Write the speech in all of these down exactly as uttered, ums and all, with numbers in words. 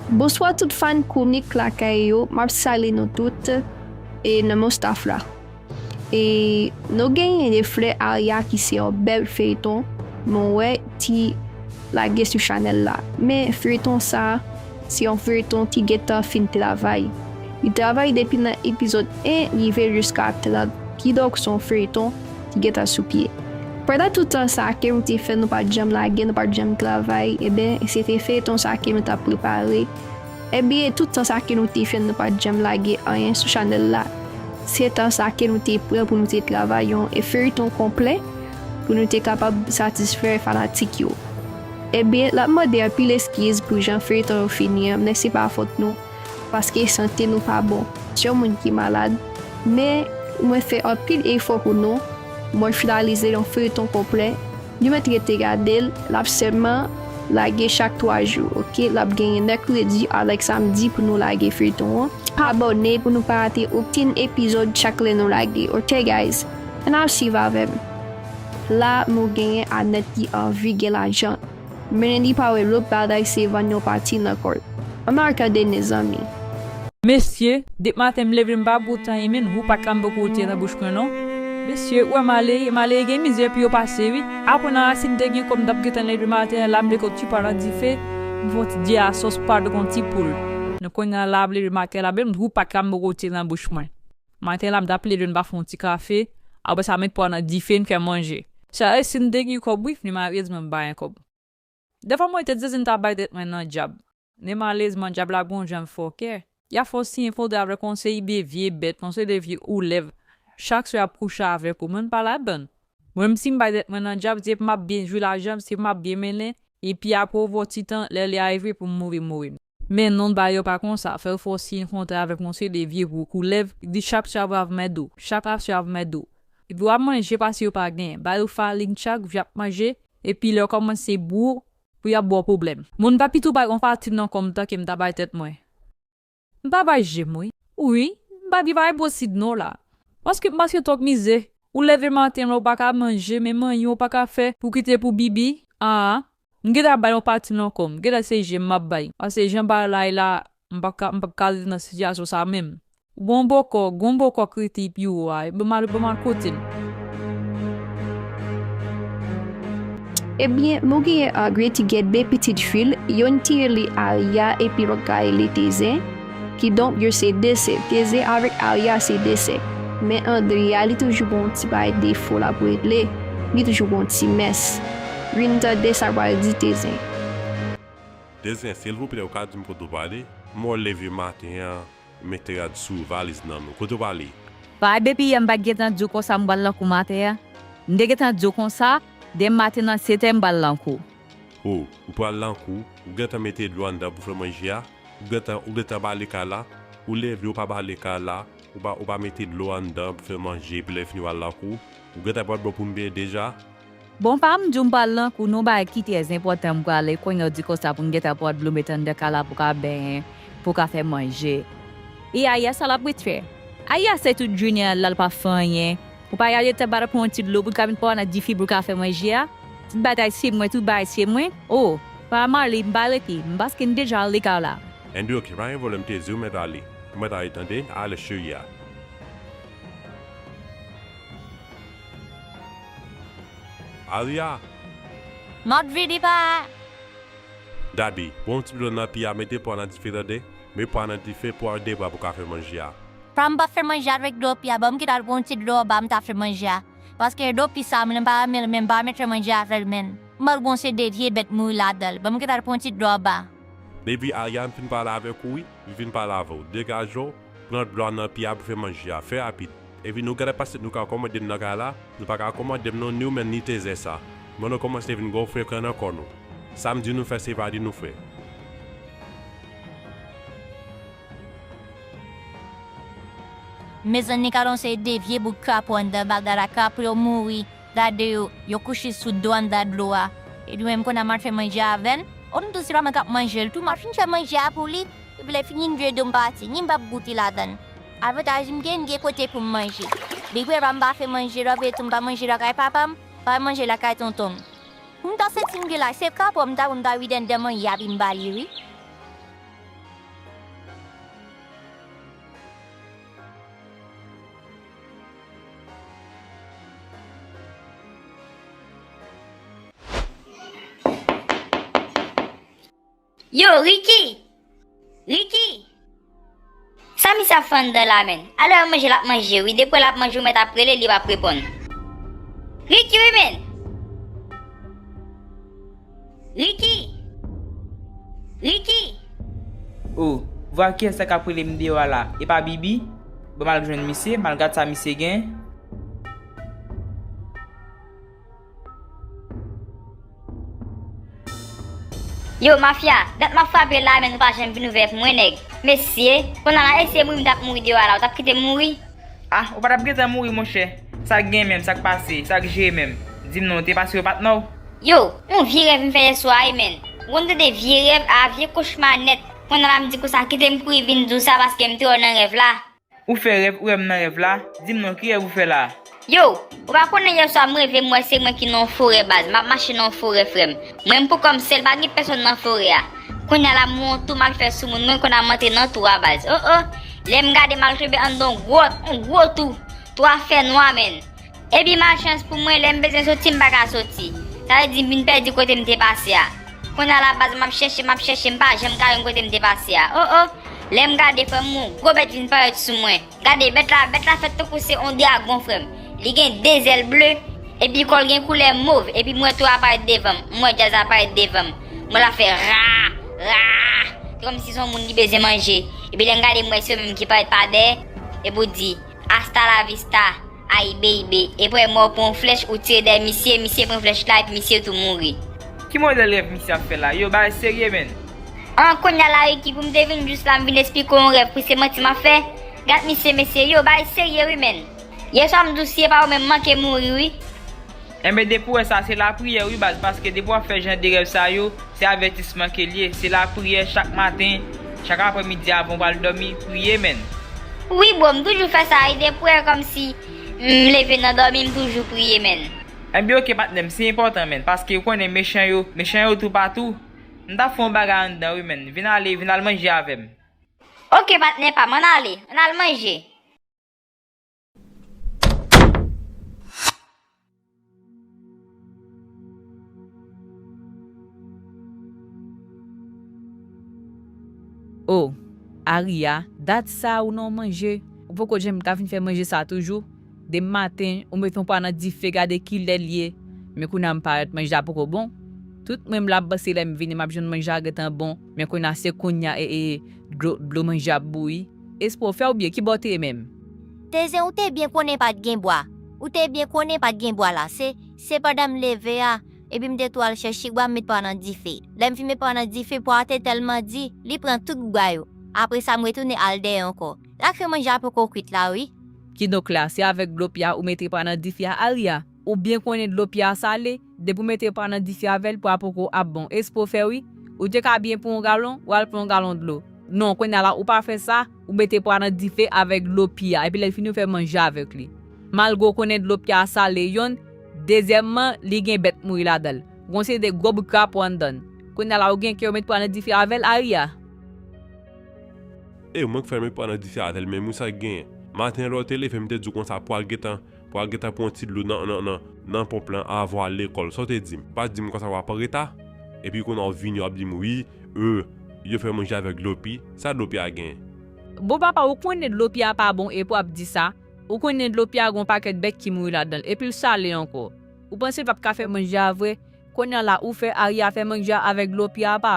Bonswa tout fan komik lakay yo, m ap salye nou tout e nan mon staff la. E nou genyen de frè Arya ki se yon bèl feyton, mwen wè ti lage sou chanèl la. Men feyton sa, se yon feyton ki gentan fin travay. Li travay depi nan epizòd en rive jiska trant. Kidonk se yon feyton ki gentan sou pye. Pandan tout tan sa ke nou te fè, nou pa t janm lage, nou pa t janm travay, ebyen, se te feyton sa ke nou t ap prepare. Ebyen, tout tan sa ke nou te fè, nou pa t janm lage anyen sou chanèl la. Se tan sa ke nou te pran pou nou te travay yon feyton konplè, pou nou te kapab satisfè fanatik yo. Ebyen, l ap mande anpil eskiz pou jan feyton yo fini an, men se pa fòt nou, paske sante nou pa bon. Se yon moun ki malad, men mwen fè anpil efò pou nou, mwen finalize yon feyton konplè. Nou mèt rete gade l, l ap sèlman lage chak twa jou, oke? L ap genyen mèkredi avèk samdi pou nou lage feyton an. Abòne pou nou pa rate okenn epizòd chak lè nou lage, oke, guys? Ann ap swiv avè m. La, nou genyen Anèt ki anvi gen lajan. Men li pa wè lòt bagay se vann yon pati nan kò l. Ann al gade, mezanmi. Mesye, depi maten m leve m pa bwè otan e menm wou pa kanpe kote nan bouch mwen non. Mesye, ou wè malere, malere gen mizè pou yo pase wi. Apre nan rasin te gen kòb m t ap gentan leve maten an la m leve ti pa nan dife, m fè yon ti dye a sòs pa de kon ti poul. Men kounye a la m leve maten la menm wou pa kanpe kote nan bouch mwen. Maten la m t ap leve m pa fè yon ti kafe, apre sa m met pwa nan dife m fè manje. Sa e si m te gen kòb wi, men malerezman m pa gen kòb. Dèfwa mwen te di m ta bay tèt mwen nan dyab. Men malerezman dyab la gon jan l fòkè. Y ap fè w siyen kontra avèk yon seri de vye bèt, yon seri de vye koulèv. Chak swa y ap kouche avèk ou, mwen m pa ladann. Mwen menm si m bay tèt mwen nan dyab, se pou m ap byen jwi lajan m, se pou m ap byen mennen, epi apre w vè w ti tan, lè lè a rive pou m mouri, mouri. Men non bagay yo pa konsa, fè yo fè w siyen kontra avèk yon seri de vye gwo koulèv, di chak swa w ap mèdo, chak swa w ap mèdo. Epi w ap manje pase yo pa genyen, ba yo farin chak jou y ap manje, epi lè w kòmanse bwè w, pou y ap ba w pwoblèm. Moun pa pito bay yon pati nan kò m tanke m ta bay tèt mwen. M pa bay je m wi. Wi, m pa gen bagay posid non la. Paske, paske twòp mizè. Ou leve maten la ou pa ka manje, men manyen w pa ka fè, ou kite pou bibi. Aa. M gentan bay yon pati nan kò m. Gentan se je m m ap bay. Paske jan bagay la ye la, m p ap ka, m p ap ka ret nan sitiyasyon sa menm. Gon bòkò, gon bòkò k rete pi wo a, ban m al, ban m al kote l. Ebyen, nou genyen Andre ki gen de pitit fi l, youn ki rele Arya epi lòt la rele Tezen. Kidonk, yo se de sè. Tezen avèk Arya se de sè. Men Andre a, li toujou gen yon ti bagay defo l ap regle. Li toujou gen yon ti mès. Vin tande sa l pral di Tezen. Tezen, silvouplè, ou ka di m kote w prale? M wè w leve maten an, mete rad sou valiz nan men w. Kote w prale? Pa depi yè m pa t gentan di w konsa m pral nan kou maten an? M te gentan di w konsa, demen maten nan sèt è m pral nan kou. O, ou pral nan kou, ou gentan mete dlo anndan pou fè manje a? Ou gentan, ou gentan bale kay la? Ou leve, ou pa bale kay la, ou pa, ou pa mete dlo anndan pou fè manje, epi lè fini w al nan kou? Ou gentan pran dlo pou m benyen deja? Bon, pa m di w m pral nan kou non, bagay ki trè enpòtan m prale, kounye a w di konsa pou m gentan pran dlo met anndan kay la pou w ka benyen, pou w ka fè manje. E Arya sa l ap ret fè? Arya se tout jounen an la l pa fè anyen. Ou pa gade tan pa pran yon ti dlo pou l ka vin pran nan dife pou l ka fè manje a? Tout bagay se mwen, tout bagay se mwen. O, pa m ale, m pa rete, m paske m deja ale kay la. Andy, oke, pa gen pwoblèm, Tezi, ou mèt ale. Ou mèt ale tande, ale cheri a. Arya! M ap vini, pa! Dadi, pran yon ti dlo nan pye a, mete pwa nan dife, tande? Met pwa nan dife, pwa de pwa pou ka fè manje a. Pa m p ap fè manje avèk dlo pye a, ban m kite al pran yon ti dlo anba m ta fè manje a. Paske dlo pye sa, mwen menm pa renmen l, men m pa mèt fè manje avè l, menn. M al gon se de vye bèt mouri ladan l, ban m kite al pran yon ti dlo anba. Depi Arya m fin pale avèk ou, wi, m fin pale avè w. Degaje w, pran dlo a nan pye a pou fè manje a. Fè rapid. Epi nou gade pase nou ka kòmande m nan kay la, nou pa ka kòmande m non, ni ou menm ni Tezè sa. Men nou kòmanse vin gwo frekan nan kò nou. Sa m di nou fè, se pa li nou fè. Mezanmi, gade yon seri de vye bout krapo anndan bagay la, krapo yo mouri. Gade yo, yo kouche sou do anndan dlo a. Epi mwen menm kounye a m al fè manje avè l. O, nou tou se pa mwen k ap manje l tou, m al fin fè manje a pou li. Epi lè fini m vire do m pati, ni m p ap goute ladan l. Avantaj m gen, m gen kote pou m manje. Big Brother pa m pa fè manje, lè w vle tou m pa manje lakay papa m, pa manje lakay tonton m. M ta santi m gen laj, se krapo m ta pran m ta vide anndan manje a epi m ba li wi. Yo, Ricky! Ricky! Sa misye ap fè anndan la, menn? Alè manje l ap manje, wi. Depi w ap manje, ou mèt ap rele, li p ap reponn. Ricky, wi, menn! Ricky! Ricky! Oh, vwa kiyès sa k ap rele m deyò a la? E pa Bibi? Bon, m al jwenn misye, m al gad sa misye gen. Yo, mafya, dat m ap frape la, men nou pa janm vin ouvè pou mwen, nèg. Mesye, kounye a la, e se mouri m t ap mouri deyò a la, ou t ap kite m mouri? Ah, ou pa t ap gentan mouri, monchè. Sa k gen menm, sa k pase, sa k jere menm? Di m non, ou te pase yo patnè w? Yo, yon vye rèv m fè yèswa a, wi, menn. Ou konn tande vye rèv a, vye kochma nèt. Kounye a la, m di konsa, kite m kouri vin di w sa, paske m te wè w nan rèv la. Ou fè rèv, ou wè m nan rèv la? Di m non, ki rèv ou fè la? Yo, ou pa konnen yèswa m reve m wè se mwen ki nan yon forè baz, m ap mache nan yon forè frè m. Mwen m poukò m sèl, pa gen pèsonn nan forè a. Kounye a la m wè yon tou m al fè sou moun, mwen konn ap antre nan tou a baz. Oh oh, lè m gade m al tonbe anndan yon gwòt, yon gwo tou. Tou a fè nwa menn. Epi malchans pou mwen, lè m bezwen soti, m pa ka soti. Sa vle di m vin pèdi kote m te pase a. Kounye a la baz m ap chèche, m ap chèche, m pa janm ka jwenn kote m te pase a. Oh oh! Lè m gade frè m, yon gwo bèt vin parèt sou mwen. Gade, bèt la, bèt la fèt tankou se yon dragon frè m. Li gen de zèl ble, epi kò l gen koulè mov, epi m wè tou a parèt devan m, m wè djaz la parèt devan m. M wè l ap fè ra, ra, se kòmsi se yon moun li bezwen manje. Epi lè m gade m wè se yo menm ki parèt pa dèyè, epi w di, Hasta la vista, ay baby. Epi w mò pou yon flèch ou tire dèyè misye, misye pran flèch la epi misye tou mouri. Ki modèl rèv misye ap fè la? Yo, bagay serye, menn. An, kounye a la, Ricky, pou m te vin jis la, m vin esplike w yon rèv, pou se manti m ap fè. Gad misye, mesye, yo, bagay serye, wi, menn. Yèswa m di w si e pa ou menm m manke mouri, wi. Enben, depi w wè sa, se lapriyè, wi, baz, paske depi w ap fè jan de rèv sa yo, se avètisman ke l ye. Se lapriyè chak maten, chak aprèmidi avan w pral dòmi, priye, menn. Wi, bro, m toujou fè sa, wi, depi w wè kòmsi m leve nan dòmi, m toujou priye, menn. Enben, oke, patnè m, se enpòtan, menn, paske ou konnen mechan yo, mechan yo toupatou. M t ap fè yon bagay anndan, wi, menn. Vin ale, vin al manje avè m. Oke, patnè pa m, ann ale, ann al manje. Oh, Aria, dat sa ou nan manje? Ou poko janm ka vin fè manje sa toujou? Demen maten, ou mete yon pwa nan dife, gade kilè l ye. Men kounye a m parèt, manje a poko bon. Tout mwen m la panse lè m vini, m ap jwenn manje a gentan bon. Men kounye a se kounye a, e, e, dlo, dlo manje ap bouyi. Espwa w fè w byen, kibò w te ye menm? Tezen, ou te byen konnen pa t gen bwa. Ou te byen konnen pa t gen bwa la. Se, se pandan m leve a, epi m te tou al chèche bwa, m met pwa nan dife. Lè m fin met pwa nan dife, pwa a te tèlman di, li pran tout bwa yo. Apre sa, m retounen al dèyè ankò. Sa k fè manje a poko kwit la, wi. Kidonk la, se avèk dlo pye a ou mete pwa nan dife a, Aria? Ou byen konnen dlo pye a sale, depi w mete pwa nan dife avè l, pwa a poko ap bon. Espwa w fè wi. Ou te ka byen pran yon galon, w al pran yon galon dlo. Non, kounye a la, ou pa fè sa, ou mete pwa nan dife avèk dlo pye a, epi lè l fini, ou fè manje avèk li. Malgre w konnen dlo pye a sale, yonn, dezyèmman, li gen bèt mouri ladan l. Gon seri de gwo bout krapo anndan l. Kounye a la, ou gen kè w met pwa nan dife avè l, Aria? E mwen k fè l met pwa nan dife avè l menm wi, sa k genyen? Maten an lè w te leve, m te di w konsa pwa l gentan, pwa l gentan pran yon ti dlo nan, nan, nan, nan ponp lan avan w al lekòl. Sa w te di m? Ou pa t di m konsa w ap an reta? Epi kounye a w vini, w ap di m wi, e, yo fè manje avèk dlo pye. Sa dlo pye a genyen? Bon papa, ou konnen dlo pye a pa bon epi w ap di sa. Ou konnen dlo pye a gen yon pakèt bèt ki mouri ladan l, epi l sale ankò. Ou panse l p ap ka fè manje a vre? Kounye a la ou fè Aria fè manje a avèk dlo pye a pa.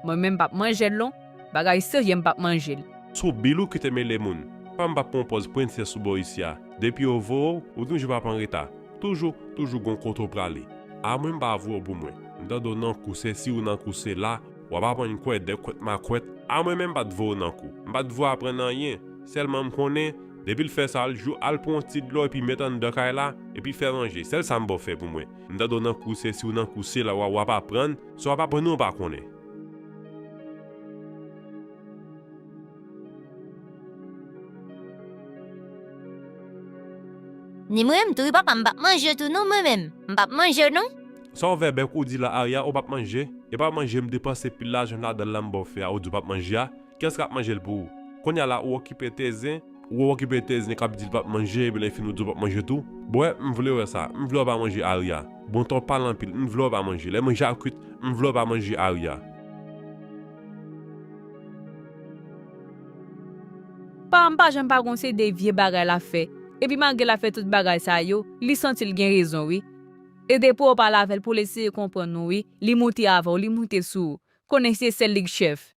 Mwen menm m p ap manje l non. Bagay serye m p ap manje l. Sou bil ou kite mele moun. Pa m p ap pran pòz prensès sou bò isi a. Depi yo voye w, ou toujou p ap anreta. Toujou, toujou gon kote w prale. A mwen m pa voye w pou mwen. M tande w nan kou, se si ou nan kou se la, w ap aprann kwè de kwèt makwèt. A mwen menm m pa t voye w nan kou. M pa t voye w aprann anyen. Sèlman m konnen, depi l fè sa, l jou al pran yon ti dlo epi met anndan kay la, epi fè manje. Sèl sa m ba w fè pou mwen. M tande w nan kou, se si w nan kou se la w ap aprann, sa w ap aprann ou pa konnen. Ni mwen menm tou wi papa, m p ap manje tou non mwen menm. M p ap manje non. Sa w vè bèk ou di la Aria, ou p ap manje? E pa manje m depanse pil lajan ladan l la m ba w fè a, ou di w p ap manje a? Kiyès k ap manje l pou ou? Kounye a la ou okipe Tezen, ou okipe Tezen k ap di l p ap manje, epi lè fini ou di w p ap manje tou. Bon, m vle wè sa, m vle w pa manje Aria. Bon, tan w pale anpil, m vle w pa manje. Lè manje a kwit, m vle w pa manje Aria. Pa, m pa janm pa gon se de vye bagay l ap fè. Epi malgre l ap fè tout bagay sa yo, li santi l gen rezon, wi. E depi w pale avè l pou l eseye konprann ou, wi, li moute avè w, li moute sou ou. Konnen se sèl li k chèf.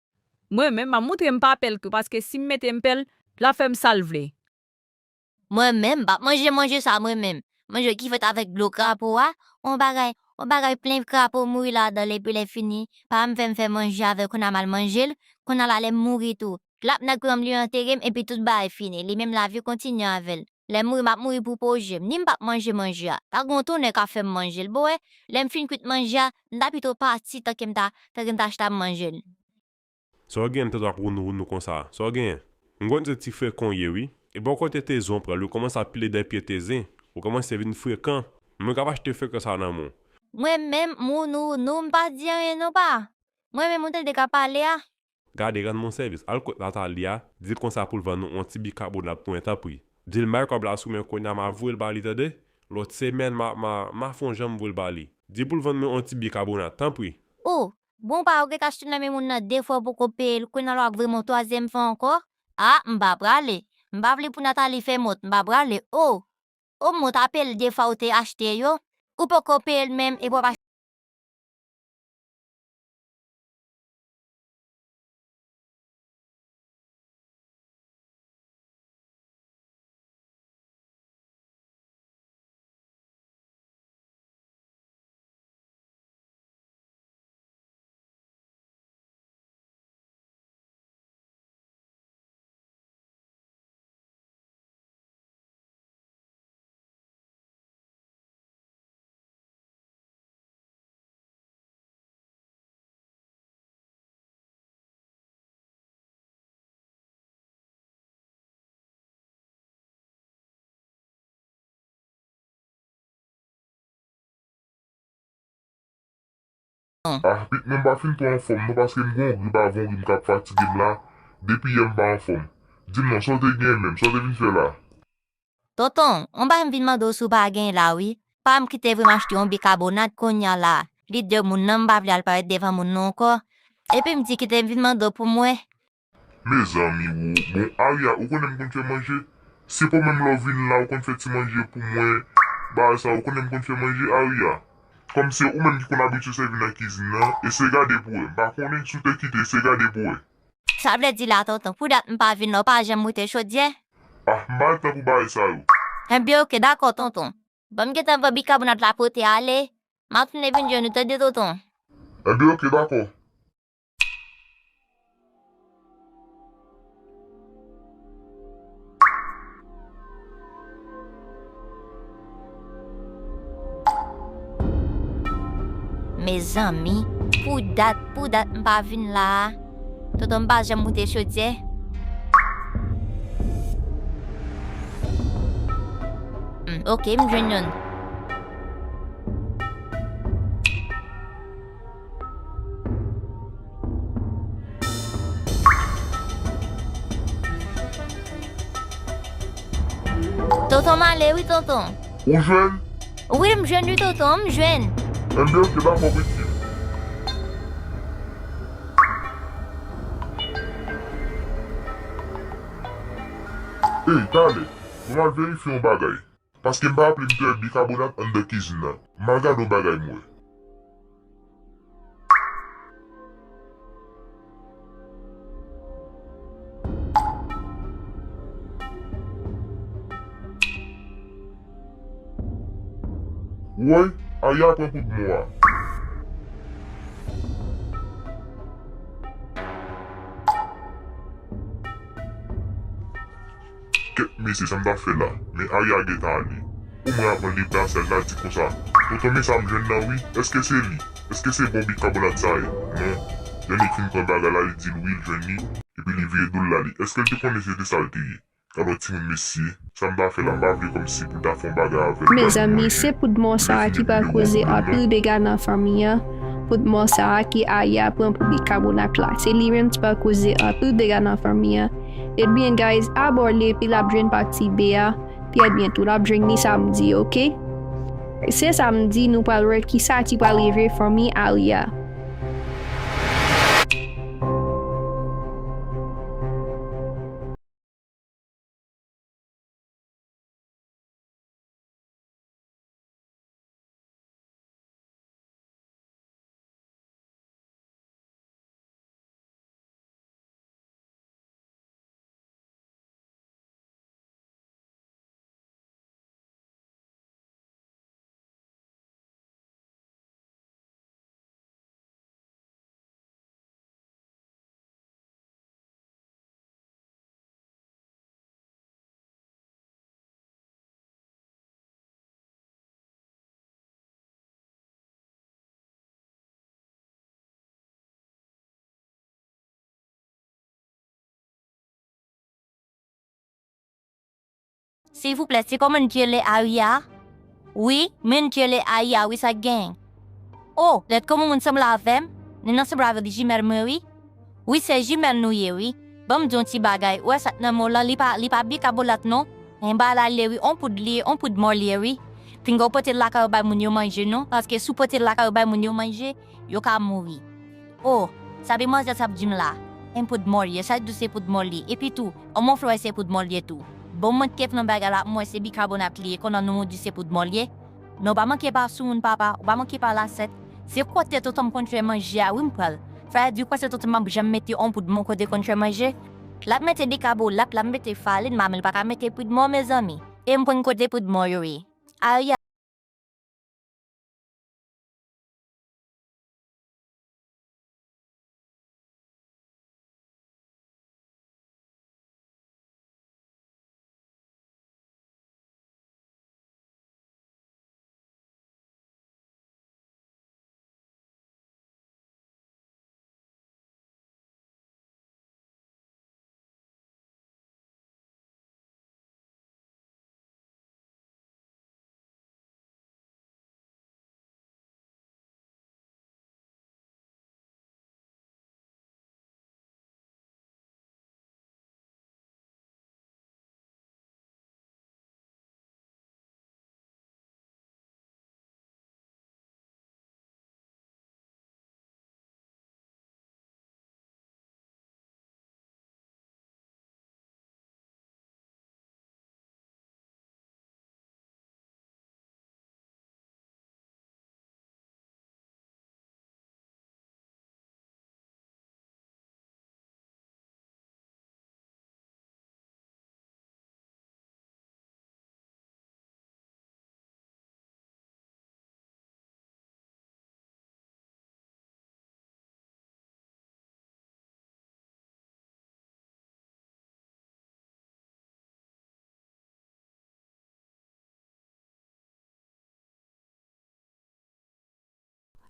Mwen menm, m ap montre m pa pè l tou, paske si m mete m pè l, l ap fè m sa l vle. Mwen menm, m p ap manje manje sa mwen menm. Manje ki fèt avèk dlo krapo a, on bagay, on bagay plen krapo mouri ladan l, epi lè fini, pa m fè m fè manje avè l, kounye a m al manje l, kounye a la lè m mouri tou. L ap nan granm li antere m, epi tout bagay fini. Li menm lavi kontinye avè l. Lè m mouri, m ap mouri pou pwoje m. Ni m p ap manje manje a. Pa gon tonnè k ap fè m manje l. Bon, wè, lè m fin kwit manje a, m ta pito pati tanke m ta, tanke m ta chita ap manje l. Sa w genyen m tande w ap wounou wounou konsa? Sa w genyen? M konn se ti frekan w ye wi. E bò kote teze w pran l, ou kòmanse ap pile dèyè pye teze. Ou kòmanse vin frekan. Mwen k ap achte frekan sa nan men w. Mwen menm, m wounou wounou, m pa di anyen non pa. Mwen menm ou tande k ap pale a. Gade, rann mwen sèvis. Al kot Nathalie a, di l konsa pou l vann nou yon ti bikabonat pou mwen, tanpri. Di l m bay kòb la sou men kounye a, m a voye l ba li, tande? Lòt semèn, m a, m a, m a fè yon jan m voye l ba li. Di pou l vann mwen yon ti bikabonat, tanpri. O, bon pa ou gentan achte nan men moun nan de fwa ou poko peye l, kounye a la w ap voye m yon twazyèm fwa ankò? A, m pa prale. M pa vle pou Nathalie fè mòt, m pa prale. O, o m mòt apel de fwa ou te achte yo, ou poko peye l menm, epi w ap Ah, pit mwen pa fin twò anfòm non, paske m gen yon grip avè yon ri m k ap fatige m la. Depi yè m pa anfòm. Di m non, sa w te gen menm, sa w te vin fè la? Tonton, on bagay m vin mande w si w pa gen la wi. Pa m kite vre m achte yon bikabonat kounye a la. Lidè moun nan m pa vle al parèt devan moun nan ankò. Epi m di kite m vin mande w pou m wè. Mezanmi wo, bon Aria, ou konnen m konn fè manje? Se pwoblèm lè w vin la, ou konn fè ti manje pou mwen. Bagay sa, ou konnen m konn fè manje, Aria. Kòm se ou menm ki konn abitye sèvi nan kizin nan, eseye gade pou wè. M pa konnen, si w te kite, eseye gade pou wè. Sa vle di la, tonton, pou dat m pa vin la, ou pa janm moute chodyè? Ah, m pa gen tan pou bagay sa yo. Enben, oke, dakò, tonton. Ban m gentan pran bikabonat la pote ale. M ap tounen vin jwenn ou, tande, tonton. Enben, oke, dakò. Mezanmi, pou dat, pou dat m pa vin la a. Tonton m pa janm moute chodyè. Hmm, oke, m jwenn youn. Tonton m ale wi, tonton. Ou jwenn? Wi, m jwenn wi, tonton, m jwenn. Enben, oke, dakò, pitit. Ey, talè, bon, m al verifye yon bagay. Paske m pa raple m te wè bikabonat anndan kizin nan. M al gade yon bagay m wè. Woy, Aria pran kout mo a. Kèt mesye, sa m ta fè la? Men Aria gentan ale. Omwen ap pran deplas la, l ta di konsa, tonton, men sa m jwenn nan wi, èske se li? Èske se bon bikabonat sa ye? Non. Lè nèg fin pran bagay la, li di l wi, l jwenn li, epi li vire do l l ale. Èske l te konnen se te sa l te ye? Alò, timoun, mesye, sa m ta fè la, m pa vle kòmsi pou l ta fè yon bagay avè l. Mezanmi, se poud mò sa a ki pral koze anpil dega nan fanmi an. Poud mò sa a ki Aria pran pou bikabonat la. Se li menm ki pral koze anpil dega nan fanmi an. Ebyen, guys, abòne epi l ap jwenn pati B a. Trè byento, l ap jwenn li samdi, oke? Se samdi, nou pral wè kisa ki pral rive fanmi Aria. Silvouplè, se kòman n rele Aria? Wi, men n rele Aria, wi, sa k genyen? O, lèt kòman moun sanble avè m? Nèg nan sanble avèk jimèl mwen, wi. Wi, se jimèl nou ye, wi. Ban m di w yon ti bagay. Ou wè sa k nan men w lan, li pa, li pa bikabonat, non. Yon bagay la li ye, wi, yon poud li ye, yon poud mò li ye, wi. Pinga w pote l lakay ou bay moun yo manje, non. Paske si w pote l lakay ou bay moun yo manje, yo ka mouri. O, sa demanzè sa ap di m la? Yon poud mò li ye, sa k di w se poud mò li ye? Epi tou, o, mwen fè w wè se poud mò li ye tou. Bon, mwen te fè yon bagay la, mwen wè se bikabonat li ye, kounye a nou di se poud mò li ye. Men w pa manke pa sou moun, papa, w pa manke pa lasèt. Se kote tonton m konn fè manje a, wi, m pral. Sa vle di, w kwè se tonton m ap janm mete yon poud mò kote konn fè manje? L ap mete bikabonat, l ap mete falin, men li pa ka mete poud mò, mezanmi. E m konn kote poud mò yo ye. Aria.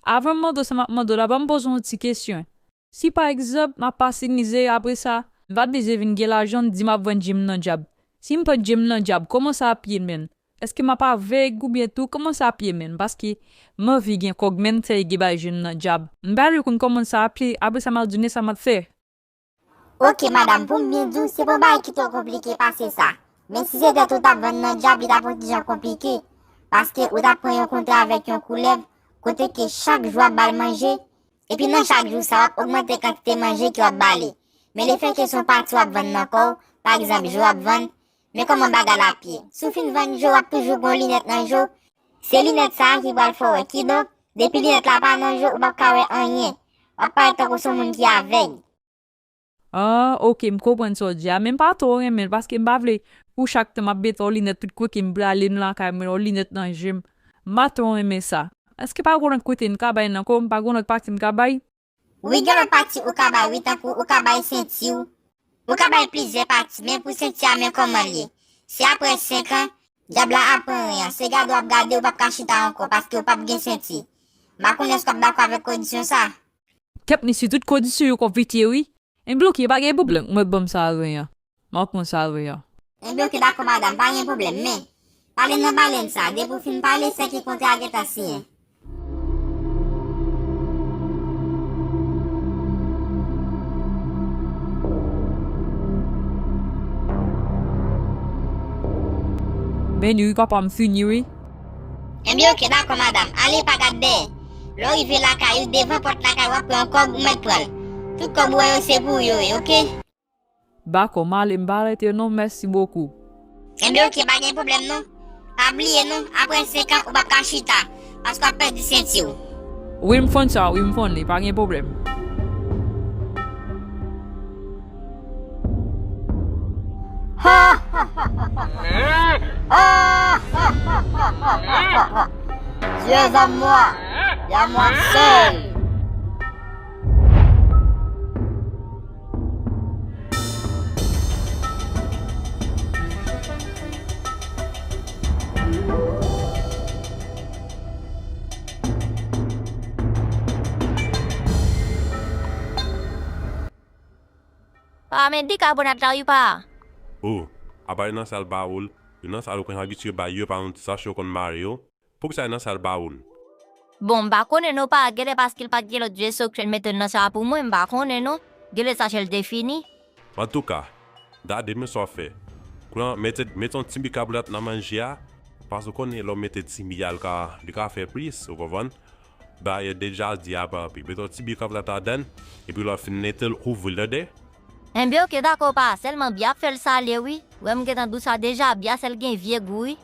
Avan m mande w sa m ap mande w la, ban m poze w yon ti kesyon. Si pa egzanp, m ap pase mizè, apre sa, m pa t bezwen vin gen lajan, m di m ap vann je m nan dyab. Si m vann je m nan dyab, kòman sa ap ye menm? Èske m ap avèg oubyen tou, kòman sa ap ye menm? Paske m anvi gen kòb, men m fè gen bay je m nan dyab. M pa vle konn kòman sa ap ye, apre sa m ap di w sa m ap fè. Oke, madanm, pou m byen di w, se pa yon bagay ki twò konplike pase sa. Men si se tèt ou t ap vann nan dyab, li t ap yon ti jan konplike. Paske ou t ap pran yon kontra avèk yon koulèv, kote ke chak jou w ap ba l manje, epi nan chak jou sa, w ap ogmante kantite manje ke w ap ba li. Men lefètke se yon pati w ap vann nan kò w, pa egzanp, je w ap vann, men kòman bagay la ap ye? Si w fin vann je w, w ap toujou gen yon linèt nan je w. Se linèt sa a ki pral fè w wè. Kidonk, depi linèt la pa nan je w, ou p ap ka wè anyen. W ap parèt tankou se yon moun ki avèg. Ah, oke, m konprann sa w di a, men m pa twò renmen l, paske m pa vle pou chak tan m ap mete yon linèt tout kote m prale m lakay mwen, yon linèt nan je m. M pa twò renmen sa. Èske pa gen lòt kote m ka bay nan kò m, pa gen lòt pati m ka bay? Wi, gen lòt pati ou ka bay, wi, tankou ou ka bay senti w. Ou ka bay plizyè pati, men pou senti a, men kòman l ye. Se aprè senk an, dyab la ap pran ren an. Se gade w ap gade, ou p ap ka chita ankò, paske ou p ap gen senti. M pa konnen èske w ap dakò avèk kondisyon sa a. Kèt mesye, tout kondisyon yo konplike, wi. Enben oke, pa gen pwoblèm. Ou mèt ban m sa ren an. M ap pran sa ren an. Enben oke, dakò, madanm, pa gen pwoblèm, men pale nan balèn sa. Depi w fin pale, sèke kontra a gentan siyen. Men wi, papa, m fini, wi. Enben oke, dakò, madanm. Ale, pa gad dèyè. Lè w rive lakay ou, devan pòt lakay ou, w ap pran yon kòb, ou mèt pran l. Tout kòb ou wè yo, se pou ou yo ye, oke? Dakò, m ale, m pa rete non, mèsi bokou. Enben oke, pa gen pwoblèm non. Pa bliye non, aprè senk an, ou p ap ka chita, paske w ap pèdi senti w. Wi, m konn sa, wi, m konn li, pa gen pwoblèm. Dieu est à moi, et à moi seul. Pa men bikabonat la wi pa. O, apa li nan sal pa ou l? Yo nan sal ou konn abitye bay yo pa yon ti sachè ou konn mare yo. Poukisa yo nan sal ba ou n? Bon, m pa konnen non pa, genlè paske l pa t gen lòt vye sekrè l mete l nan sa pou mwen, m pa konnen non. Genlè sachè l te fini. Antouka, gade men sa w ap fè. Pran, mete, mete yon ti bikabolat nan manje a, paske w konnen lè w mete ti mi a, l ka, li ka fè plis, ou konprann? Dayè deja di a pa anpil. Mete yon ti bikabolat ladan l, epi lè w fin nete l, kouvri l, tande? Enben oke, dakò pa, sèlman byen ap fè l sale wi. Wè m gentan di w sa deja, byen sèl gen vye gou wi.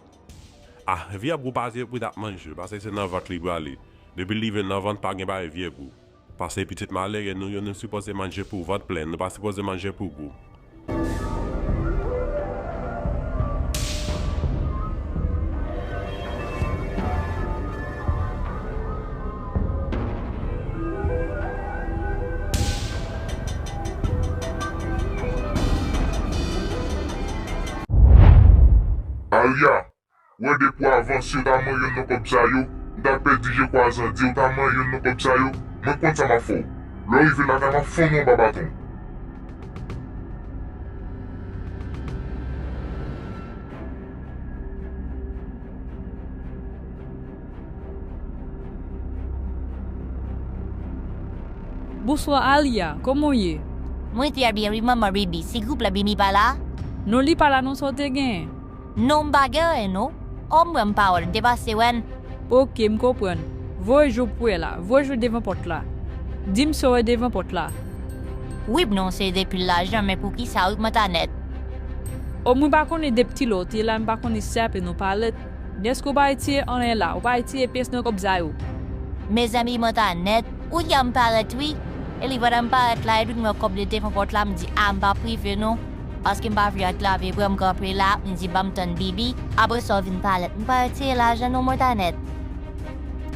Ah, vye gou pa se pou w t ap manje, paske se nan vant li prale. Depi l rive nan vant, pa gen bagay vye gou. Paske pitit malere nou yo, nou sipoze manje pou vant plen, nou pa sipoze manje pou gou. Arya, wè depi w avanse, w ta manyen youn nan kòb sa yo, m ta pèdi je kwazan di, w ta manyen youn nan kòb sa yo, mwen konn sa m ap fè w. Lè w rive lakay m ap fonn ou anba baton. Bonswa Arya, kòman w ye? Mwen trè byen wi manman Bibi, si gwoup la Bibi pa la? Non, li pa la non, sa w te genyen? Non, m pa gen anyen non. O m wè m pa wè l, m te pase wè n. Oke, m konprann. Voye je w pou wè la, voye je w devan pòt la. Di m sa w wè devan pòt la. Wi, m nan yon seri de pil lajan, men poukisa wi, mwen ta nèt. O mwen pa konnen depi kilè w te la, m pa konnen si se apèn ou parèt. Men èske w pa retire anyen la, ou pa retire pyès nan kòb sa yo? Mezanmi, mwen ta nèt. Ou di a m parèt wi. E li pandan m parèt la, epi m wè kòb li devan pòt la, m di a m p ap rive non. Paske m pa vle anklave pran m kanpe la, m di ban m tann Bibi. Apre sa w vin parèt, m pa retire lajan non, mwen ta nèt.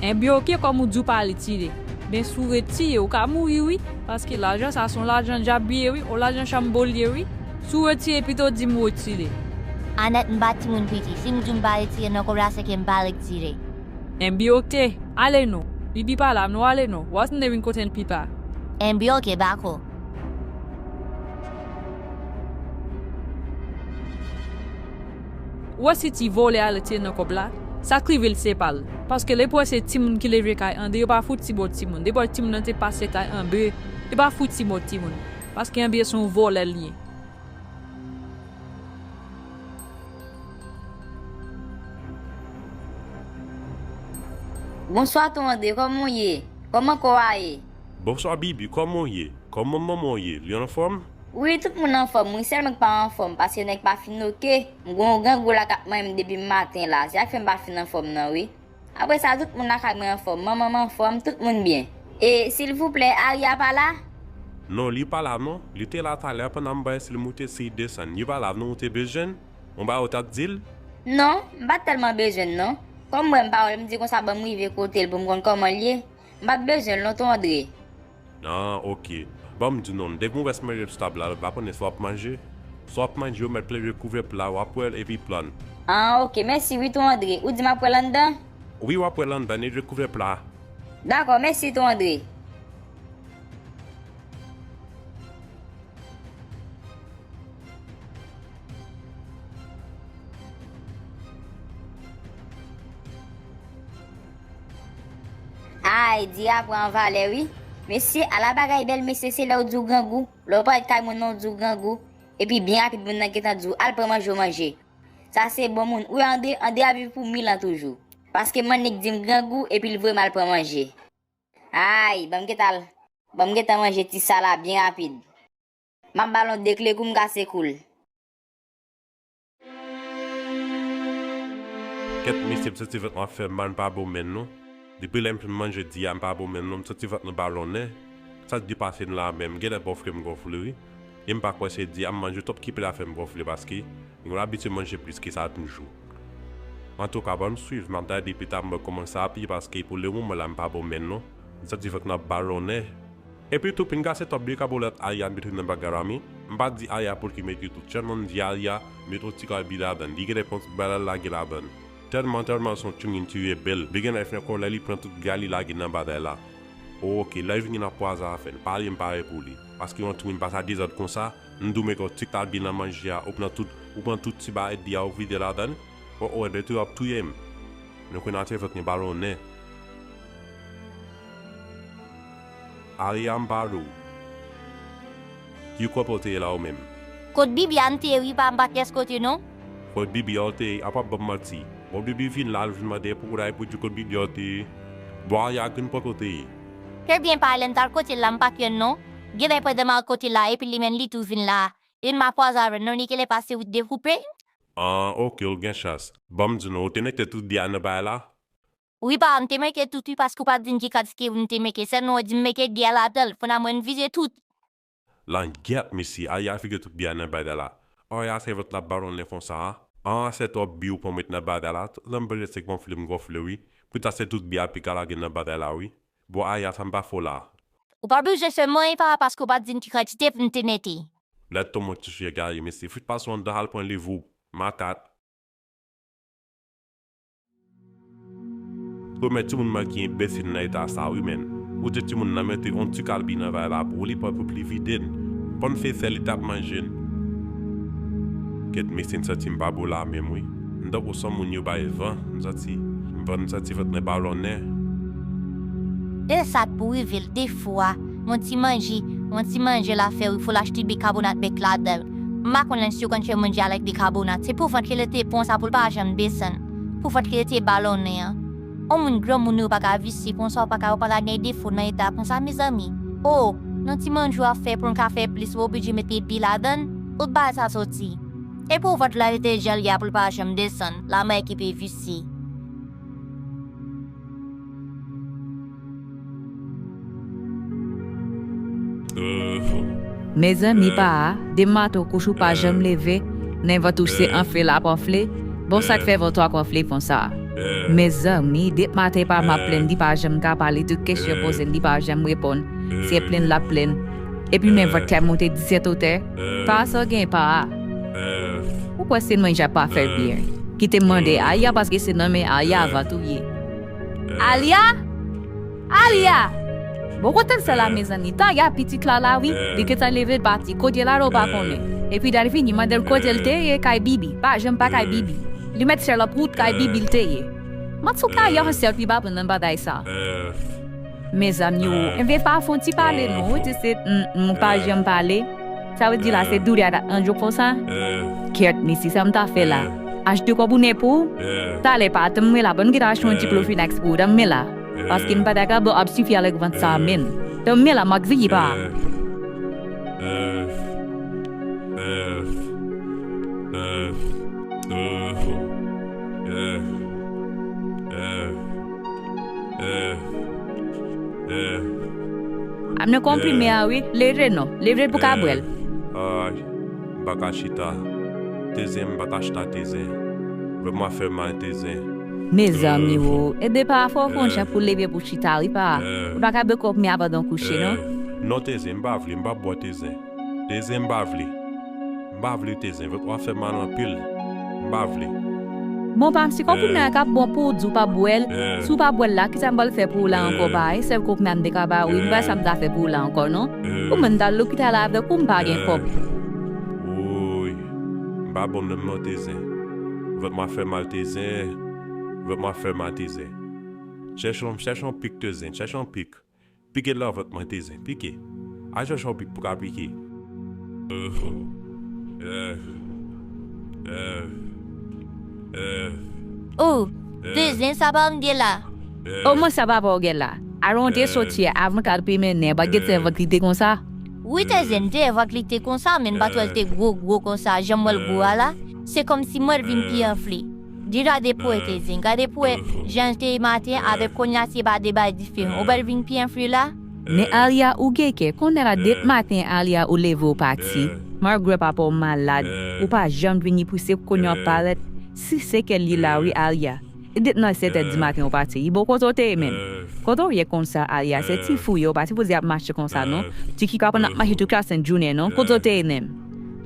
Enben oke, kòm ou di w pa retire. Men si w retire, ou ka mouri wi. Paske lajan sa se yon lajan dyab li ye wi, yon lajan chanbo li ye wi. Si w retire, pito di m ou retire. Anèt, m pa timoun piti. Si m di w m pa retire nan kòb la, se ke m pa retire. Enben oke, ale non. Bibi pa la non, ale non. W a tounen vin kote n pi ta. Enben oke, dakò. Ou wè si ti vòlè a retire nan kòb la, sa k rive l se pa l. Paske depi w wè se timoun ki leve kay Andre, yo pa fouti ba w timoun. Depi w wè timoun nan te pase kay Andre, yo pa fouti ba w timoun. Paske Andre se yon vòlè l ye. Bonswa ton Andre, kòman w ye? Kòman kò w a ye? Bonswa Bibi, kòman w ye? Kòman manman w ye? Li anfòm? Wi, tout moun anfòm wi, sèlman k pa anfòm, paske nèg pa fin oke. M gen yon grangou la k ap manyen m depi maten la, se sa k fè m pa fin anfòm nan wi. Apre sa, tout moun lakay mwen anfòm, manman m anfòm, tout moun byen. E, silvouplè, Arya pa la? Non, li pa la non. Li te la talè pandan m bay si l moute si l desann. Li pa la non, ou te bezwen l? Yon bagay ou t ap di l? Non, m pa t tèlman bezwen l non. Kòm m wè m pa wè l, m di konsa ban m rive kote l pou m konn kòman l ye. M pa t bezwen l non, ton Andre. Ah, oke. Ban m di w non, depi m wè Smirnoff sou tab la, m pa konnen sa w ap manje. Sa w ap manje, ou mèt leve kouvè pla, w ap wè l epi pran l. Ah, oke, mèsi wi, ton Andre. Ou di m ap wè l anndan? Wi, w ap wè l anndan, leve kouvè pla. Dakò, mèsi, ton Andre. Ay, Dia pran valè wi. Mesye, ala bagay bèl mesye, se lè w di w grangou. Lè w parèt kay moun nan w di w grangou. Epi byen rapid moun nan gentan di w al pran manje w manje. Sa se bon moun. Ou wè Andre, Andre ap viv pou mil an toujou. Paske m annik di m grangou epi l voye m al pran manje. Ay, ban m gentan al, ban m gentan manje ti sa la byen rapid. M ap ba l yon de kle kou m kase kou l. Kèt mesye, m santi vant mwen ap fè m mal, m pa bon menm non. Depi lè m fin manje di a, m pa bon menm non, m santi vant mwen balonnen. Sa k depase m la menm, genlè bòfle m gonfle wi. E m pa kwè se di a m manje twòp ki pral fè m gonfle paske m konn abitye manje plis ke sa toujou. Antouka, ban m swiv, m ap gade pita m wè kòman sa ap ye paske pou lemoman la m pa bon menm non. M santi vant mwen ap balonnen. Epi tou, pinga se twòp bikabolat Arya mete nan bagay la, men m pa di Arya pou l ki mete tout, sèlman m di Arya mete yon ti kabi ladan l, li genlè pran tout bagay la lage ladan l. Tèlman, tèlman se yon timoun ki rebèl, li genlè fè kòlè, li pran tout bagay li lage nan bagay la. Oke, lè l vini l ap kwaze afè l, pale m pare pou li, paske yon timoun pa sa dezòd konsa, M di w mete yon ti kalbi nan manje a, ou pran tout, ou pran tout ti ba edi a, ou vide ladan l. Bon, ou wè, depi w ap touye m. Nou konn atè vant ni balon nen. Aria m pale w. Ki kote w te ye la ou menm? Kot Bibi a m te ye wi pa, m pa t rès kote non. Kot Bibi a w te ye, apa w ap ban m manti? Bon, Bibi vin la, l vin mande pou w la, epi w di kot Bibi a w te ye. Bon, Aria, ki kote w te ye? Trè byen pa, lè m t al kote l la, m pa t wè l non. Genlè pandan m al kote l la, epi li menm li tou vin la. Youn m ap kwaze avè l non, li genlè pase wout dekoupe. Ah, oke, w gen chans. Ban m di nou, ou te mete tout biyè nan bagay la? Wi pa, m te mete tout wi, paske ou pa t di m ki kantite m te mete, sèlman ou di m mete biyè ladan l, kounye a mwen m vide tout. Langyèt, mesye, Aria vide tout biyè nan bagay la. Aria sèvant la balon nen konsa a. Ah, se twòp bi ou pran met nan bagay la. Tout lè m bezwen se gonfle m gonfle wi. Poutan se tout biyè a pika lage nan bagay la wi. Bon, Aria, sa m pa fè w la. Ou pa bezwen fè m anyen pa, paske ou pa t di m ki kantite pou m te mete. Lèt to mwen ti chye gaye, mesye. Fout pase w anndan al pran liv ou. Makat. Ou men timoun manke enbesil nan eta sa wi menn. Ou di timoun nan mete yon ti kalbi nan vay la pou li pran pou li vide l. Konn fè sèl li t ap manje l. Kèt mesye m santi m pa bon la menm wi. M tankou son moun yo bay van, m santi, m van, m santi vant mwen balonnen. E sa k pou rive l defwa, yon ti manje, yon ti manje l ap fè wi, fò l achte bikabonat bèk ladan l. M pa konnen si yo konn fè manje avèk bikabonat. Se pou vant li rete konsa pou l pa janm desann. Pou vant li rete balonnen an. On moun granmoun ou pa ka visye konsa, ou pa ka, ou pa ka gen defo nan eta konsa, mezanmi. O, nan ti manje w ap fè pou n ka fè plis, ou oblije mete bi ladan l, kot bagay sa soti? E pou vant la rete jan l ye a pou l pa janm desann, la m wè ki pe visye. Mezanmi pa a, depi maten w kouche w pa janm leve, nen vant ou se anfle l ap anfle, bon sa k fè vant ou ap anfle konsa? Mezanmi, depi maten pa m ap plenn li pa janm ka pale, tout kesyon poze l li pa janm reponn, se plenn l ap plenn, epi men vant kay monte disèt otè, pa a sa w gen pa a. Ou kwè se manje ap pa fè l byen? Kite m mande Aya paske se nan men Aya vant ou ye. Alya? Alya! Bon, kote l sa la, mezanmi? Taya, pitit la la, wi. Li gentan leve, l pati. Kote l ale, w pa konnen. Epi, lè l vini, mande l kote l te ye, kay Bibi. Pa janm pa kay Bibi. Li mèt sèl ap wout kay Bibi l te ye. Mwen sou Taya, yon sèl pi ba pou nan bagay sa. Mezanmi, o, enben pa fon ti pale, non. Ou di se, m, m pa janm pale. Sa vle di la, se doulè a t ap nan djòk konsa? Kèt, mesye, sa m ta fè la? Achte kòb ou nen pou ou? Talè pa, tann mwen la, ban m gentan achte yon ti klofinax pou ou, tann mwen la. Paske m pa ta ka ba w ap sifi avèk vant sa a menm. Tann mwen la, m ap vini pa. Ap nan konprime a wi, leve non, leve pou ka bwè l. Ay, m pa ka chita. Tezen, m pa ka chita, Tezen. Vant mwen ap fè mal, Tezen. Mezanmi wo, e de pa fò w fè yon jan pou leve pou chita wi pa. Ou pa ka bwè kòb men a pandan w kouche non. Non, Tezen, m pa vle, m pa bwè, Tezen. Tezen, m pa vle. M pa vle, Tezen, vant mwen ap fè mal anpil. M pa vle. Bon, pa m si kòb ou nan k ap bon pou w di w pa bwè l. Si w pa bwè l la, kisa m pral fè pou ou la ankò pa? E sèl kòb nan m te ka ba ou, m pa sa m ta fè pou ou la ankò non. Ou menm m t al lopital avèk ou, m pa gen kòb. Woy, m pa bon menm non, Tezen. Vant mwen ap fè mal, Tezen. Vant mwen ap fè mal, Tezen. Chèche yon, chèche yon pik, Tezen, chèche yon pik. Pike nan vant mwen, Tezen, pike. Al chèche yon pik pou ka pike. O, Tezen, sa pa m gen la. O, mwen sa papa w gen la. Alon te soti a, avan kal pi mennen, pa gen sèvant li te konsa. Wi, Tezen, te vant li te konsa, men m pa t wè l te gwo, gwo konsa, jan m wè l gwo a la. Se kòmsi m wè l vin pi anfle. Deja depi w te zen, gade pou wè jan l te ye maten avèk kounye a se pa de bagay diferan. Ou wè l vin pi anfle la? Men Alya, ou gen kè, kounye a la depi maten Alya ou leve ou pati. Malgre papa w malad, ou pa janm vini pou se kounye a w ap parèt. Si se kè li la wi Alya. E depi nan sèt è di maten ou pati. Bon, kote w te ye menm? Kote w ye konsa Alya? Se ti fou yo, ou pa sipoze ap mache konsa non. Ti ki ka konn ap mache tout lasent jounen non. Kote w te ye menm?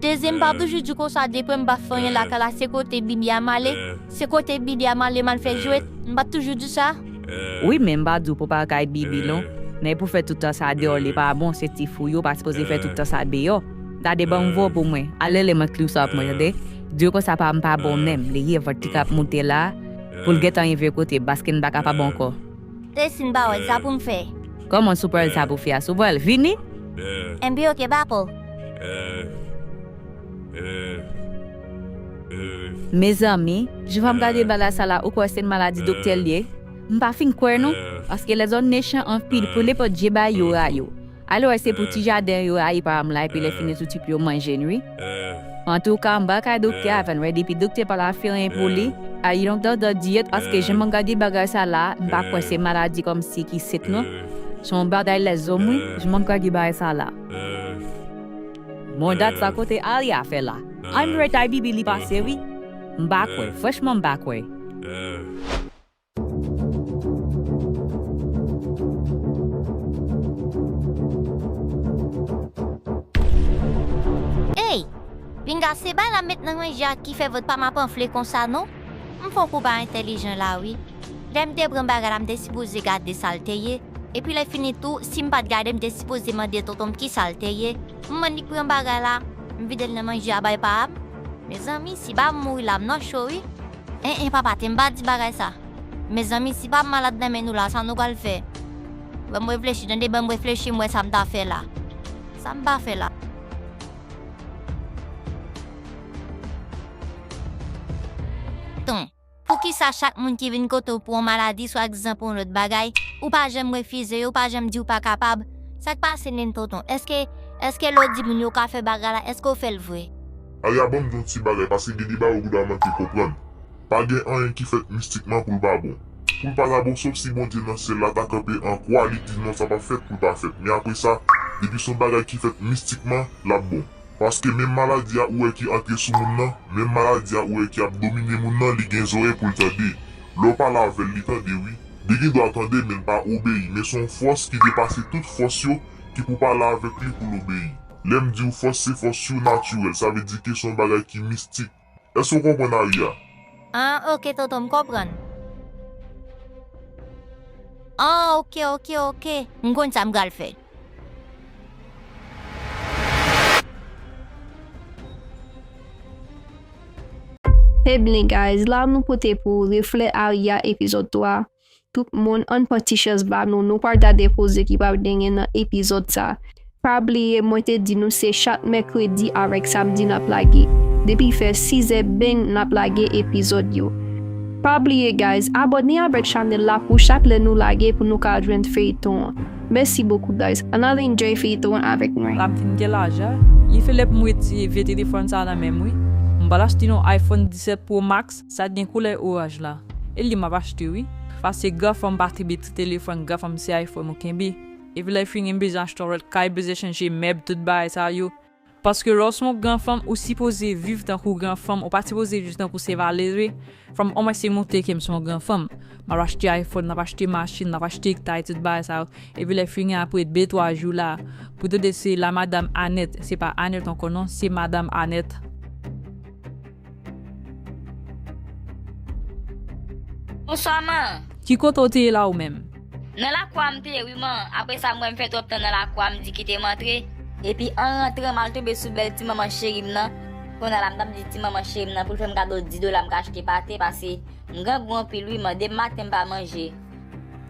Tezen, m pa toujou di w konsa, depi m pa fè anyen lakay la, se kote Bibi a m ale, se kote Bibi a m ale m al fè jwèt, m pa toujou di w sa? Wi, men m pa di w pou pa kay Bibi non. Men pou fè tout tan sa deyò li pa bon, se ti fou yo pa sipoze fè tout tan sa deyò. Gade, ban m vo pou mwen. Al rele mwen Cleops pou mwen, tande? Di yo konsa pa m pa bon menm. Li ye vant li k ap moute la pou l gentan rive kote m, paske m pa kapab ankò. Tesi, m pa wè sa pou m fè. Kòman si w pa wè sa pou fè a? Si w pa wè l, vini. Enben, oke, pa pè. Mezanmi, jan m ap gade bagay sa la, ou kwè se maladi doktè l ye? M pa fin kwè non, paske lèzòm mechan anpil, pou nenpòt je bay yo rayi w. Alò, se pou ti jaden yo rayi pa m la, epi lè fini tou ti pou yo manje n, wi. Antouka, m pral kay doktè a, avè n wè depi doktè pa la fè anyen pou li. A, you don't do the diet, paske jan m ap gade bagay sa la, m pa kwè se maladi kòmsi ki sèt non. Se yon bagay lèzòm, wi, jan m ap gade bagay sa la. Bon, dat sa kote Arya fè la. Ann wè tay bibi li pase, wi. M pa kwè, franchman, m pa kwè. Ey! Pinga se bay la met nan manje a ki fè vant pa m ap anfle konsa non. M fè yon kou pa entèlijan la wi. Lè m te pran bagay la m te sipoze gade sa l te ye. Epi lè fini tou, si m pa t gade m te sipoze mande tonton m kisa l te ye. M mannik pran bagay la, m vide l nan manje a bay pa m. Mezanmi, si pa m mouri la m nan cho wi. En en papa, te m pa di bagay sa. Mezanmi, si pa m malad nan men nou la, sa nou pral fè? Ban m reflechi, tande, ban m reflechi, m wè sa m ta fè la. Sa m ta fè la? Ton, poukisa chak moun ki vin kote w pou yon maladi, swa egzanp yon lòt bagay, ou pa janm refize yo, ou pa janm di w pa kapab? Sa k pase menm tonton? Èske, èske lè w di moun yo ka fè bagay la, èske w fè l vre? Arya, ban m di yon ti bagay, paske gen de bagay ou ta manke konprann. Pa gen anyen ki fèt mistikman pou l pa bon. Pou l pa ta bon, sòf si Bondye nan syèl la ta kanpe an kwa, li di non, sa p ap fèt pou l pa fèt. Men apre sa, depi se yon bagay ki fèt mistikman, l ap bon. Paske menm maladi a ou wè ki antre sou moun nan, menm maladi a ou wè ki ap domine moun nan, li gen zòrèy pou l tande. Lè w pale avè l, li tande wi. Li gen dwa tande, men l pa obeyi. Men se yon fòs ki depase tout fòs yo ki pou pale avèk li pou l obeyi. Lè m di w fòs, se fòs surnaturel, sa vle di ke se yon bagay ki mistik. Èske w konprann, Arya? Ah, oke, tonton, m konprann. Ah, oke, oke, oke. M konn sa m pral fè. Ebyen, guys, la nou pote pou Reflè Arya epizòd twa. Tout moun, ann pran ti chans ba nou, nou pral gade koze ki pral genyen nan epizòd sa. Pa bliye, mwen te di nou se chak mèkredi avèk samdi n ap lage. Depi fè sizè beng n ap lage epizòd yo. Pa bliye, guys, abòne avèk chanèl la pou chak lè nou lage pou nou ka jwenn feyton an. Mèsi bokou, guys. Ann al enjoy feyton an avèk mwen. L ap vin gen lajan. Li fè lè pou m retire vye telefòn sa nan men m, wi. M pral achte yon iPhone disèt Pro Max, sa t gen koulè oranj la. E li m ap achte wi. Paske gran fanm pa kenbe ti telefòn, gran fanm se iPhone ou kenbe. Epi lè fini m bezwen achte yon lòt kay, bezwen chanje mèb, tout bagay sa yo. Paske lè w se yon gran fanm, ou sipoze viv tankou gran fanm, ou pa sipoze viv tankou se malere. Fò m omwen se montre ke m se yon gran fanm. M ap achte iPhone, n ap achte machin, n ap achte kay, tout bagay sa yo. Epi lè fini apre de twa jou la, pou tande se la madam Anèt, se pa Anèt ankò non, se madam Anèt. Bonswa man. Ki kote w te ye la ou menm? Nan lakou a m te ye wi man. Apre sa m wè m fè twòp tan nan lakou a, m di kite m antre. Epi an rantran m al tonbe sou bèl ti manman cheri m nan. Kounye a la m t ap di ti manman cheri m nan pou l fè m kado dis dola m ka achte pate, paske m grangou anpil wi man, depi maten m pa manje.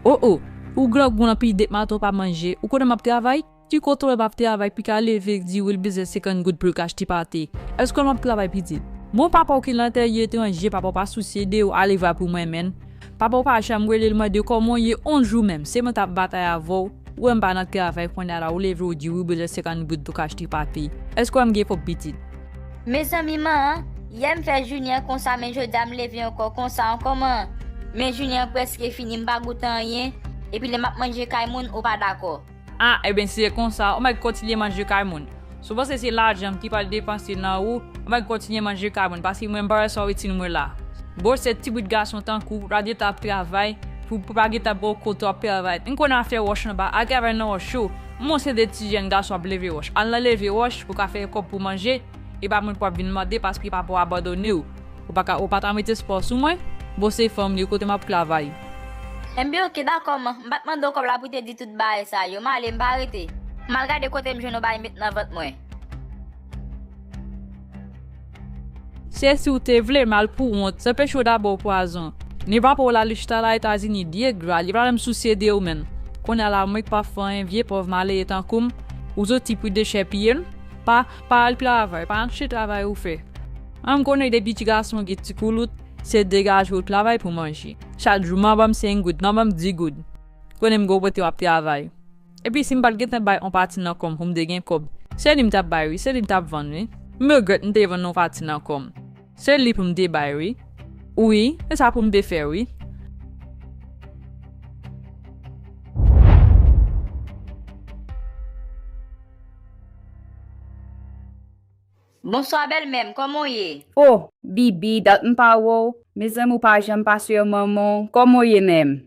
O o, ou grangou anpil depi maten w pa manje. Ou konnen m ap travay? Ti kote w wè m ap travay, pi ka leve di wi l bezwen senkant goud pou l ka achte pate. Èske w wè m ap travay pitit? Bon, papa w ki nan tè etranje, papa w pa sousye de ou, ale va pou mwen menm. Papa w pa janm rele l mande kòman w ye yon jou menm. Se mwen t ap batay avè w. Ou wè m pa nan travay kounye a la, ou leve ou di wi w bezwen senkant goud pou w ka achte pate. Èske w wè m gen pwòp pitit? Mezanmi man, yè m fè jounen an konsa, men jodi a m leve ankò konsa ankò man. Men jounen an prèske fini, m pa goute anyen. Epi lè m ap manje kay moun, ou pa dakò. Ah, ebyen, si se konsa, ou mèt kontinye manje kay moun. Si w panse se lajan ki pral depanse nan ou, ou mèt kontinye manje kay moun, paske mwen m pa wè sa w itil mwen la. Bon, se ti bout gason tankou w, w ta gentan ap travay, pou, pou pa gentan ba w kote w ap travay. M konnen w ap fè wòch anba, al travay nan wòch yo. M wè se de ti jèn gason ap leve wòch. Al nan leve wòch pou w ka fè kòb pou manje, e pa moun pou w ap vin mande paske papa w abandone w. Ou pa ka, ou pa ta met espwa sou mwen? Bon, se fanm li, kote m ap travay? Enben, oke, dakò, man. M pa t mande w kòb la pou te di tout bagay sa yo. M ale, m pa rete. M al gade kote m jwenn yon bagay met nan vant mwen. Se si w te vle, mal pou wont, se peche w dabò pwazon. Ni papa w la li chita la Etazini, dye gra, li pa menm sousye de ou menm. Kounye a la, mwen k pa fè anyen, vye pòv malere tankou m, ou soti pou dechèpiye l, pa, pa al travay, pa al chèche travay ou fè. An m konnen depi ti gason gen ti koulout, se degaje w travay pou manje. Chak jou, manman m senk goud, manman m di goud. Konnen m gwo pote w ap travay. Epi si m pa t gentan bay on pati nan kò m pou m te gen kòb, se li m t ap bay wi, se li m t ap vann wi. M regrèt m te vann on pati nan kò m. Se li pou m te bay wi. Wi, se sa pou m te fè wi. Bonswa bèlmè m, kòman w ye? O, Bibi, dat m pa wè w. Mezanmi, ou pa janm pase wè manman w. Kòman w ye menm?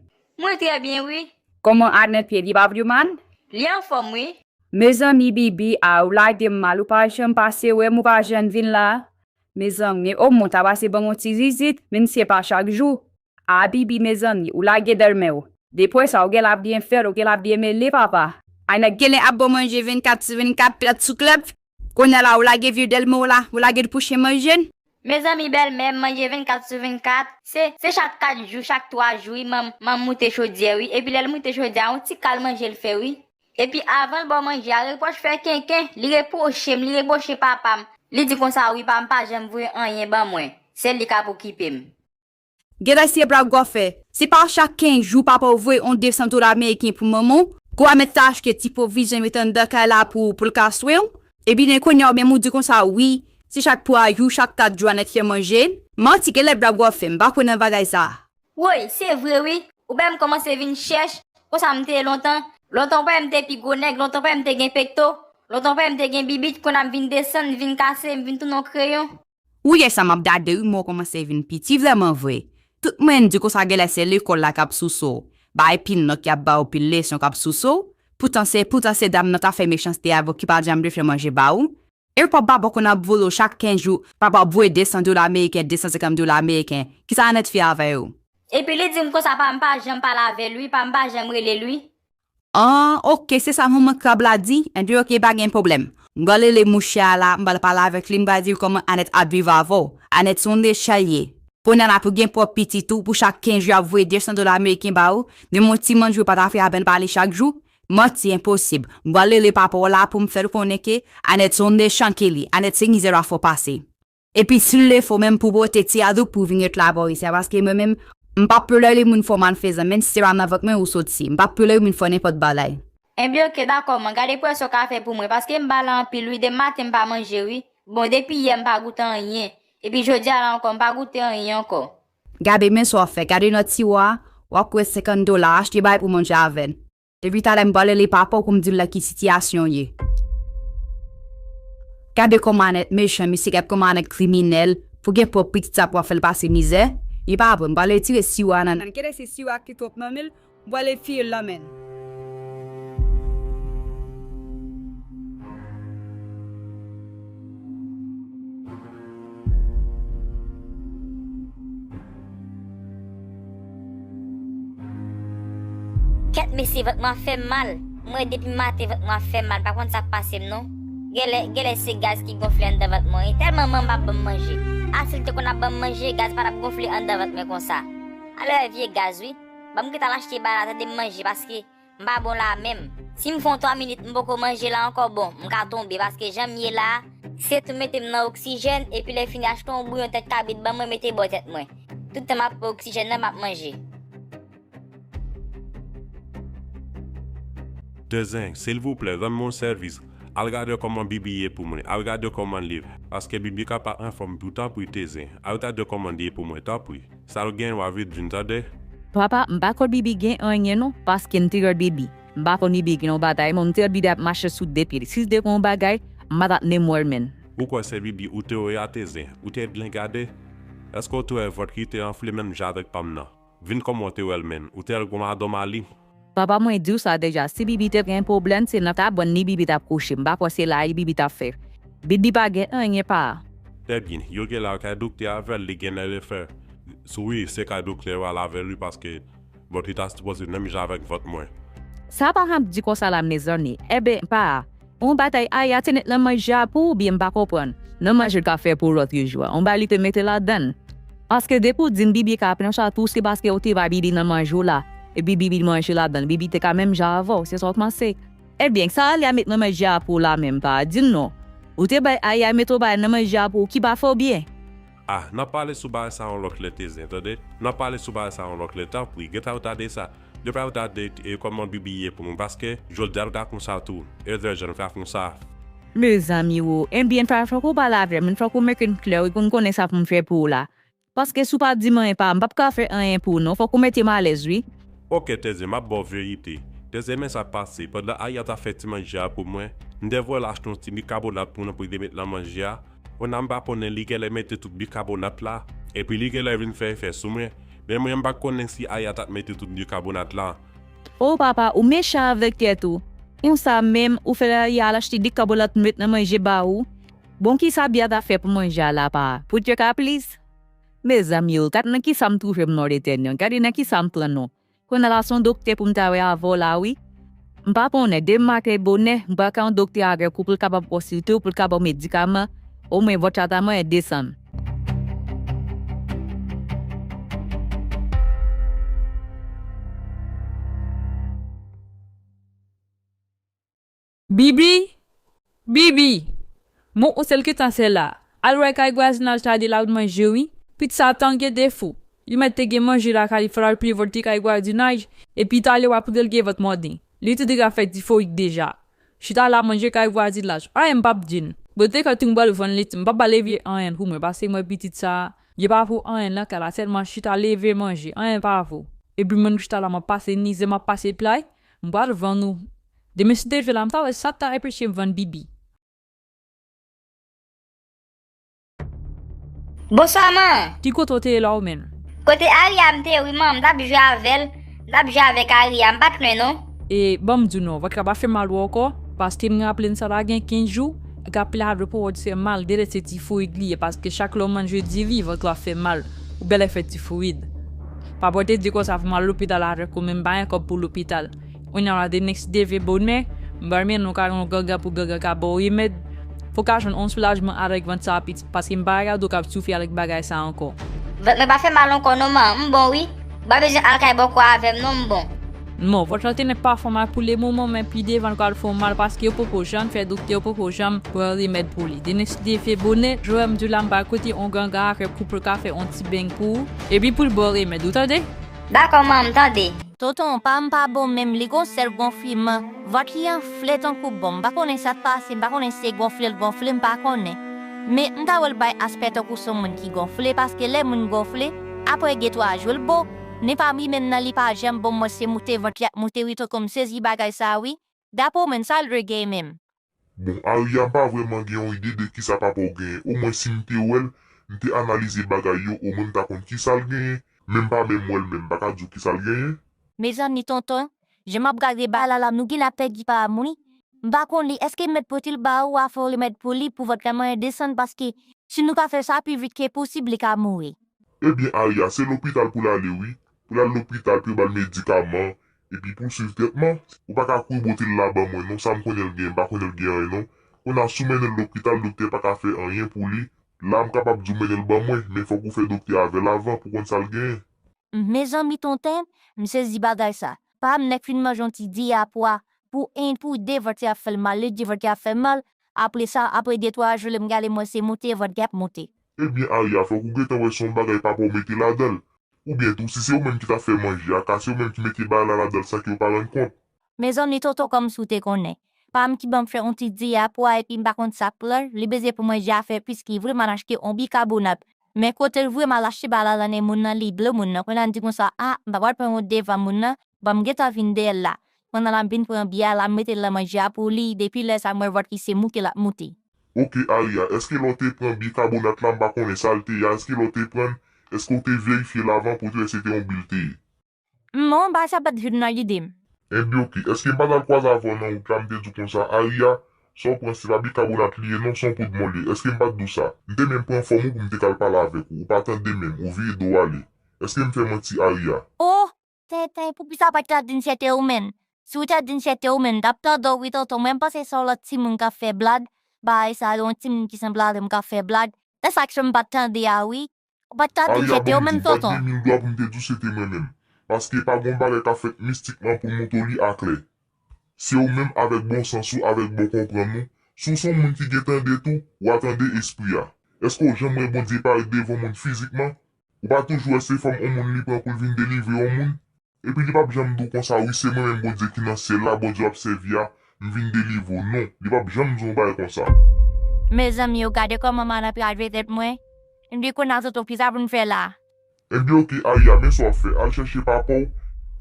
Mwen trè byen wi. Kòman Anèt ye? Li pa pi mal? Li anfòm wi. Mezanmi, Bibi, a, ou lage m mal, ou pa janm pase wè m, ou pa janm vin la. Mezanmi, o, m ta pase ban m yon ti vizit, menm si se pa chak jou. A, Bibi, mezanmi, ou lage dèlmè w. Depi sa, ou genlè ap byen fè l, ou genlè ap byen mele, papa. Anèt genlè ap ba w manje vennkat sou vennkat, plat sou klèb. Kounye a la, ou lage vye dèlmè w la, ou lage l pou chen manje l. Mezanmi, bèlmè m manje vennkat sou vennkat. Se, se chak kat jou, chak twa jou, wi, manm, manm moute chodyè, wi. Epi lè l moute chodyè a, yon ti kal manje l fè, wi. Epi avan l ba w manje a, repwòch fè kenken. Li repwoche m, li repwoche papa m. Li di konsa, wi, pa m pa janm voye anyen ban mwen. Sèl li k ap okipe m. Genlè se blag w ap fè. Se pa chak kenz jou papa w voye yon de san dola ameriken pou manman w, ke w a mèt ta achte ti pwovizyon met anndan kay la pou, pou l ka swen w. Epi kounye a ou menm ou di konsa, wi, se chak twa jou, chak kat jou Anèt fè manje l. Manti, genlè blag w ap fè, m pa kwè nan bagay sa. Woy, se vre wi. Ou wè m kòmanse vin chèch, konsa m te ye lontan. Lontan ou pa wè m te pi gwo nèg, lontan ou pa wè m te gen pekto, lontan ou pa wè m te gen bibit, kounye a m vin desann, m vin kase, m vin tounen yon kreyon. Ou yè sa m ap gade wi, men w kòmanse vin piti vrèman vre. Tout moun di konsa genlè se lekòl la k ap souse w. Bay pil nòt y ap ba w, pil leson k ap souse w. Poutan se, poutan se dam nan ta fè mechanste avè w ki pa janm vle fè manje ba ou. E papa w konn ap vole w chak kenz jou, papa w ap voye de san dola ameriken, de san senkant dola ameriken. Kisa Anèt fè avè yo? Epi li di m konsa pa m pa janm pale avè l wi, pa m pa janm rele l wi. An, oke, se sa manman krab la di? Enben oke, pa gen pwoblèm. M pral rele mouche a la, m pral pale avèk li, m pral di l kòman Anèt ap viv avè w. Anèt se yon mechan l ye. Kounye a la pou gen pwòp pitit ou, pou chak kenz jou y ap voye de san dola ameriken ba ou, menm yon ti manje ou pa ta fè apèn pale chak jou? Manti, enposib. M pral rele papa w la pou m fè l konnen ke Anèt se yon mechan ke li, Anèt se mizè l ap fè w pase. Epi si l lè fò menm pou pote ti adouk pou vin ret la bò isi a, paske mwen menm, m p ap plere moun fò malfezan, menm si se pa nan vant mwen ou soti. M p ap plere moun fò nenpòt bagay. Enben oke, dakò, man, gade pwès ou ka fè pou mwen, paske m ba la anpil wi, depi maten m pa manje wi. Bon, depi yè m pa goute anyen. Epi jodi a la ankò, m pa goute anyen ankò. Gade men sa w ap fè, gade nan tiwa, w ap kwè senkant dola, achte bagay pou manje avè l. Epi talè m pral rele papa w pou m di l nan ki sitiyasyon w ye. Gade kòman Anèt mechan, mesye, gade kòman Anèt kriminèl, pou gen pwòp pitit sa pou ap fè l pase mizè. Li pa vre, m pral retire siwo a nan. Gade se siwo a ki twòp nan men l, m pral retire l nan men l. Kèt mesye, vant mwen ap fè m mal. Mwen depi maten vant mwen ap fè m mal, pa konn sa k pase m non. Genlè, genlè se gaz ki gonfle anndan vant mwen. Tèlman manman m ap ban m manje. A si l te konn ap ban m manje, gaz pa t ap gonfle anndan vant mwen konsa. Alò vye gaz wi. Ban m gentan al achte bagay la, tande m manje, paske m pa bon la menm. Si m fè yon twa minit m poko manje la ankò, bon, m ka tonbe, paske jan m ye la, se tou mete m nan oksijèn, epi lè fini achte yon bouyon tèt kabrit ban mwen mete bò tèt mwen. Tout tan m ap pran oksijèn nan, m ap manje. Tèzen, silvouplè, rann mwen yon sèvis. Al gade kòman Bibi ye pou mwen. Al gade kòman l ye. Paske Bibi ka pa anfòm tou, tanpri, Tèzen. Al gade kòman l ye pou mwen, tanpri. Sa l gen, w a vin di m, tande? Papa, m pa kwè Bibi gen anyen non, paske m te wè Bibi. M pa konn Bibi gen yon bagay, men m te wè Bibi ap mache sou de pye l. Si l te gen yon bagay, m pa t ap menm wè l menm. Ou kwè se Bibi ou te wè a, Tèzen? Ou te byen gade? Èske w te wè vant li te anfle menm jan avèk pa m nan? Vin kòman w te wè l menm? Ou te wè l gwo madanm a li? Papa, mwen di w sa deja, si Bibi te gen pwoblèm, se nan kabann li Bibi t ap kouche. M pa kwè se la li Bibi t ap fè. Bibi pa gen anyen pa. Trè byen, yo gen la kay doktè avè l, li gen lè refè. Wi, se kay doktè yo al avè l wi, paske vant li ta sipoze menm jan avèk vant mwen. Sa pa ap di konsa la, mezanmi. Enben, pa. Yon batay aya te nèt nan manje a pou ou byen, m pa konprann. nan manje l ka fè pou lòt jou a. Yon bagay li te mete ladan l. Paske depi w di m Bibi ka pran sa tou, se paske w te bay Bibi nan manje w la. Epi Bibi manje ladan l. Bibi te ka menm jan avè w. Se sa w panse? Ebyen, sa Arya met nan manje a pou w la menm, pa di m non. Ou te bay Arya met yon bagay nan manje a pou w ki pa fè w byen. Ah, n a pale sou bagay sa yon lòt lè, Tezen, tande? N a pale sou bagay sa yon lòt lè, tanpri, gentan retade sa. Gentan retade, e, kòman Bibi ye pou nou, paske jodi a l ka konsa tou. Elder John, fè konsa. Mezanmi wo, ebyen, fòk ou pale avè m, fòk ou make m klè, wi, pou m konnen sa pou m fè pou w la. Paske si w pa di m anyen, pa, m p ap ka fè anyen pou w non, fòk ou mete m alèz, wi. Oke, Tezen, m ap ba w verite. Tezen, men sa k pase, pandan Arya t ap fè ti manje a pou mwen, m te voye l achte yon ti bikabonat pou nou pou li te met nan manje a. Kounye a m pa konnen li genlè mete tout bikabonat la, epi li genlè vin fè efè sou mwen. Men mwen m pa konnen si Arya t ap mete tout bikabonat la. O papa, ou mechan avèk tèt ou. Konsa menm, ou fè Arya al achte bikabonat pou met nan manje ba ou. Bon, kisa Bia t ap fè pou manje a la, pa? Pou tchèka plis? Mezanmi yo, gad nan kisa m twouve m non, Letènèl, gade nan kisa m pran non. Kounye a la se yon doktè pou m ta wè avè w la wi. M pa konnen, demen maten bonè, m pral kay yon doktè avè w pou l kapab konsilte w, pou l kapab medikaman, omwen vant la ta mwen desann. Bibi! Bibi! Bon, ou sèl ki ta sè la. Al wè kay vwazinaj la de la manje wi. Pitit sa tank gen defo. Li mèt te gen manje lakay li, fò l al pliye vòlte kay vwazinaj, epi talè w ap koute l gen vant mòde. Li te deja fè tifoyid deja. Chita la manje kay vwazinaj. Anyen m p ap di n. Bon, te ka tou m pral vann li, m p ap ba l leve anyen pou mwen, paske mwen pitit sa, li pa pou anyen nan kay la, sèlman chita leve manje, anyen pa pou. Epi mwen chita la, m ap pase mizè, m ap pase play. M pral vann ou. Demen si Dye vle la, m ta wè sa ta enpeche m vann Bibi. Bonswa, man! Ki kote w te ye la ou menm? Kote Aria m te ye wi, man. M t ap jwe avè l. M t ap jwe avèk Aria. M pa t lwen, non. E, ban m di w non, vant la pa fè mal ou ankò, paske m raple n sa la gen kenz jou, Gabriel Rodriguez fè mal, de lè se tifoyid li ye, paske chak lè w manje diri, vant la fè mal, ou bèlè fè tifoyid. Papa w te di konsa pou m al lopital avèk ou, men m pa gen kòb pou lopital. Kounye a la, the next day vin bonè, m pral mennen w kay yon ganga pou ganga ka ba w remèd. Fò w ka jwenn yon soulajman avèk vant sa a pitit, paske m pa ka gade w k ap soufri avèk bagay sa a ankò. Vant mwen pa fè mal ankò non, man, m bon wi. Ou pa bezwen al kay bòkò avè m non, m bon. Non, vant lan te nèk pa fè mal pou le moman, men pi devan l pral fè w mal paske yo poko janm fè doktè, yo poko janm pran remèd pou li. The next day vin bonè, jan m di w la, m pral kote yon ganga avèk pou l ka fè yon ti beny pou ou, epi pou l ba w remèd, ou tande? Dakò, man, m tande. Tonton pa m pa bon menm, li gon sèl gonfleman. Vant li anfle tankou bòm. M pa konnen sa k pase, m pa konnen si se gonfle l gonfle, m pa konnen. Men m ta wè l bay aspè tankou se yon moun ki gonfle, paske lè moun gonfle, apre de twa jou l bon. Men pa m wi menm nan li pa janm bon, mwen se moute vant li ap moute wi, tonton m sezi bagay sa wi. Daprè w menm, sa l dwe gen menm? Bon, Aria, m pa vrèman gen yon ide de kisa papa w genyen. Omwen si m te wè l, m te analize bagay yo, omwen m ta konn kisa l genyen. Men m pa menm wè l menm, m pa ka di w kisa l genyen. Mezanmi, tonton, jan m ap gade bagay la la, nou genlè ap pèdi pa m wi. M pa konn li, èske m mèt pote l ba ou a fè w remèd pou li, pou vant la mwen desann, paske si nou pa fè sa pi vit ke posib, li ka mouri. Ebyen, Aria, se lopital pou l ale wi. Pou l al lopital, pou yo ba l medikaman, epi pou l swiv trètman. Ou pa ka kouri pote l la ban mwen non, sa m konnen l genyen, m pa konnen l gen anyen non. Kounye a si w mennen l lopital, doktè pa ka fè anyen pou li. La, m kapab di w mennen l ban mwen, men fòk ou fè doktè avè l avan pou konn sa l genyen. Mezanmi tonton, m sezi bagay sa. Pa m nèk fin manje yon ti diri a pwa, pou en, pou de vant ap fè l mal, li di vant ap fè mal. Apre sa, apre de twa jou, lè m gade mwen se moute vant ki ap moute. Ebyen, Aria, fòk ou gentan wè se yon bagay papa w mete ladan l. Oubyen tou, si se ou menm ki t ap fè manje a, ka se ou menm ki mete bagay la ladan l san ke w pa rann kont. Mezanmi, tonton, kòmsi w te konnen. Pa m ki ban m fè yon ti diri a pwa epi m pa konn sa k pran l, li bezwen pou manje a fè plis, li vle m al achte yon bikabonat. Men kote l voye m al achte bagay la nan men moun nan, li dlo moun nan. Kounye a m di konsa, a, m pa pral pran yon devan moun nan, ban m gentan vin dèyè l la. Kounye a la m vin pran biyè a la, m mete l nan manje a pou li, depi lè sa m wè vant li se moute l ap moute. Oke, Aria, èske lè w te pran bikabonat la, m pa konnen sa l te ye a, èske lè w te pran l, èske w te verifye l avan pou w te wè si se te yon bi l te ye? Non, bagay sa pa t vin nan lide m. Enben oke, èske m pa t al kwaze avè w nan wout la, m te di w konsa, Aria, sa w pran se pa bikabonat li ye non, se yon poud mòl li ye, èske m pa t di w sa? M te menm pran fòm ou pou m te ka al pale avèk ou, ou pa tande menm, ou vire do w ale. Èske m fè manti, Aria? O! Tenten, poukisa w pa t ka di n se te ou menm? Si w te di n se te ou menm, m t ap tande w wi tonton, mwen m panse se yon lòt timoun k ap fè blag, bagay sa yo, yon timoun ki sanble avè m k ap fè blag. Se sa k fè m pa t tande a wi. Ou pa t ka di w se te ou menm, tonton? Maria, ban m di w, pa t gen mil dwa pou m te di w se te mwen menm. Paske pa gen yon bagay k ap fèt mistikman pou l montre w li aklè. Se ou menm avèk bon sans ou, avèk bon konprann ou. Si w se yon moun ki gen tande tou, w a tande espri a. Èske w janm wè Bondye parèt devan yon moun fizikman? Ou pa toujou wè se fòm yon moun li pran pou l vin delivre yon moun? Epi li p ap janm di w konsa, wi, se mwen menm Bondye ki nan syèl la, Bondye w ap sèvi a, m vin delivre w. Non, li p ap janm di w yon bagay konsa. Mezanmi, w gade kòman madanm pral veye tèt mwen. Epi kounye a tonton, kisa pou n fè la? Ebyen oke, Aya, men sa w ap fè, al chèche papa w,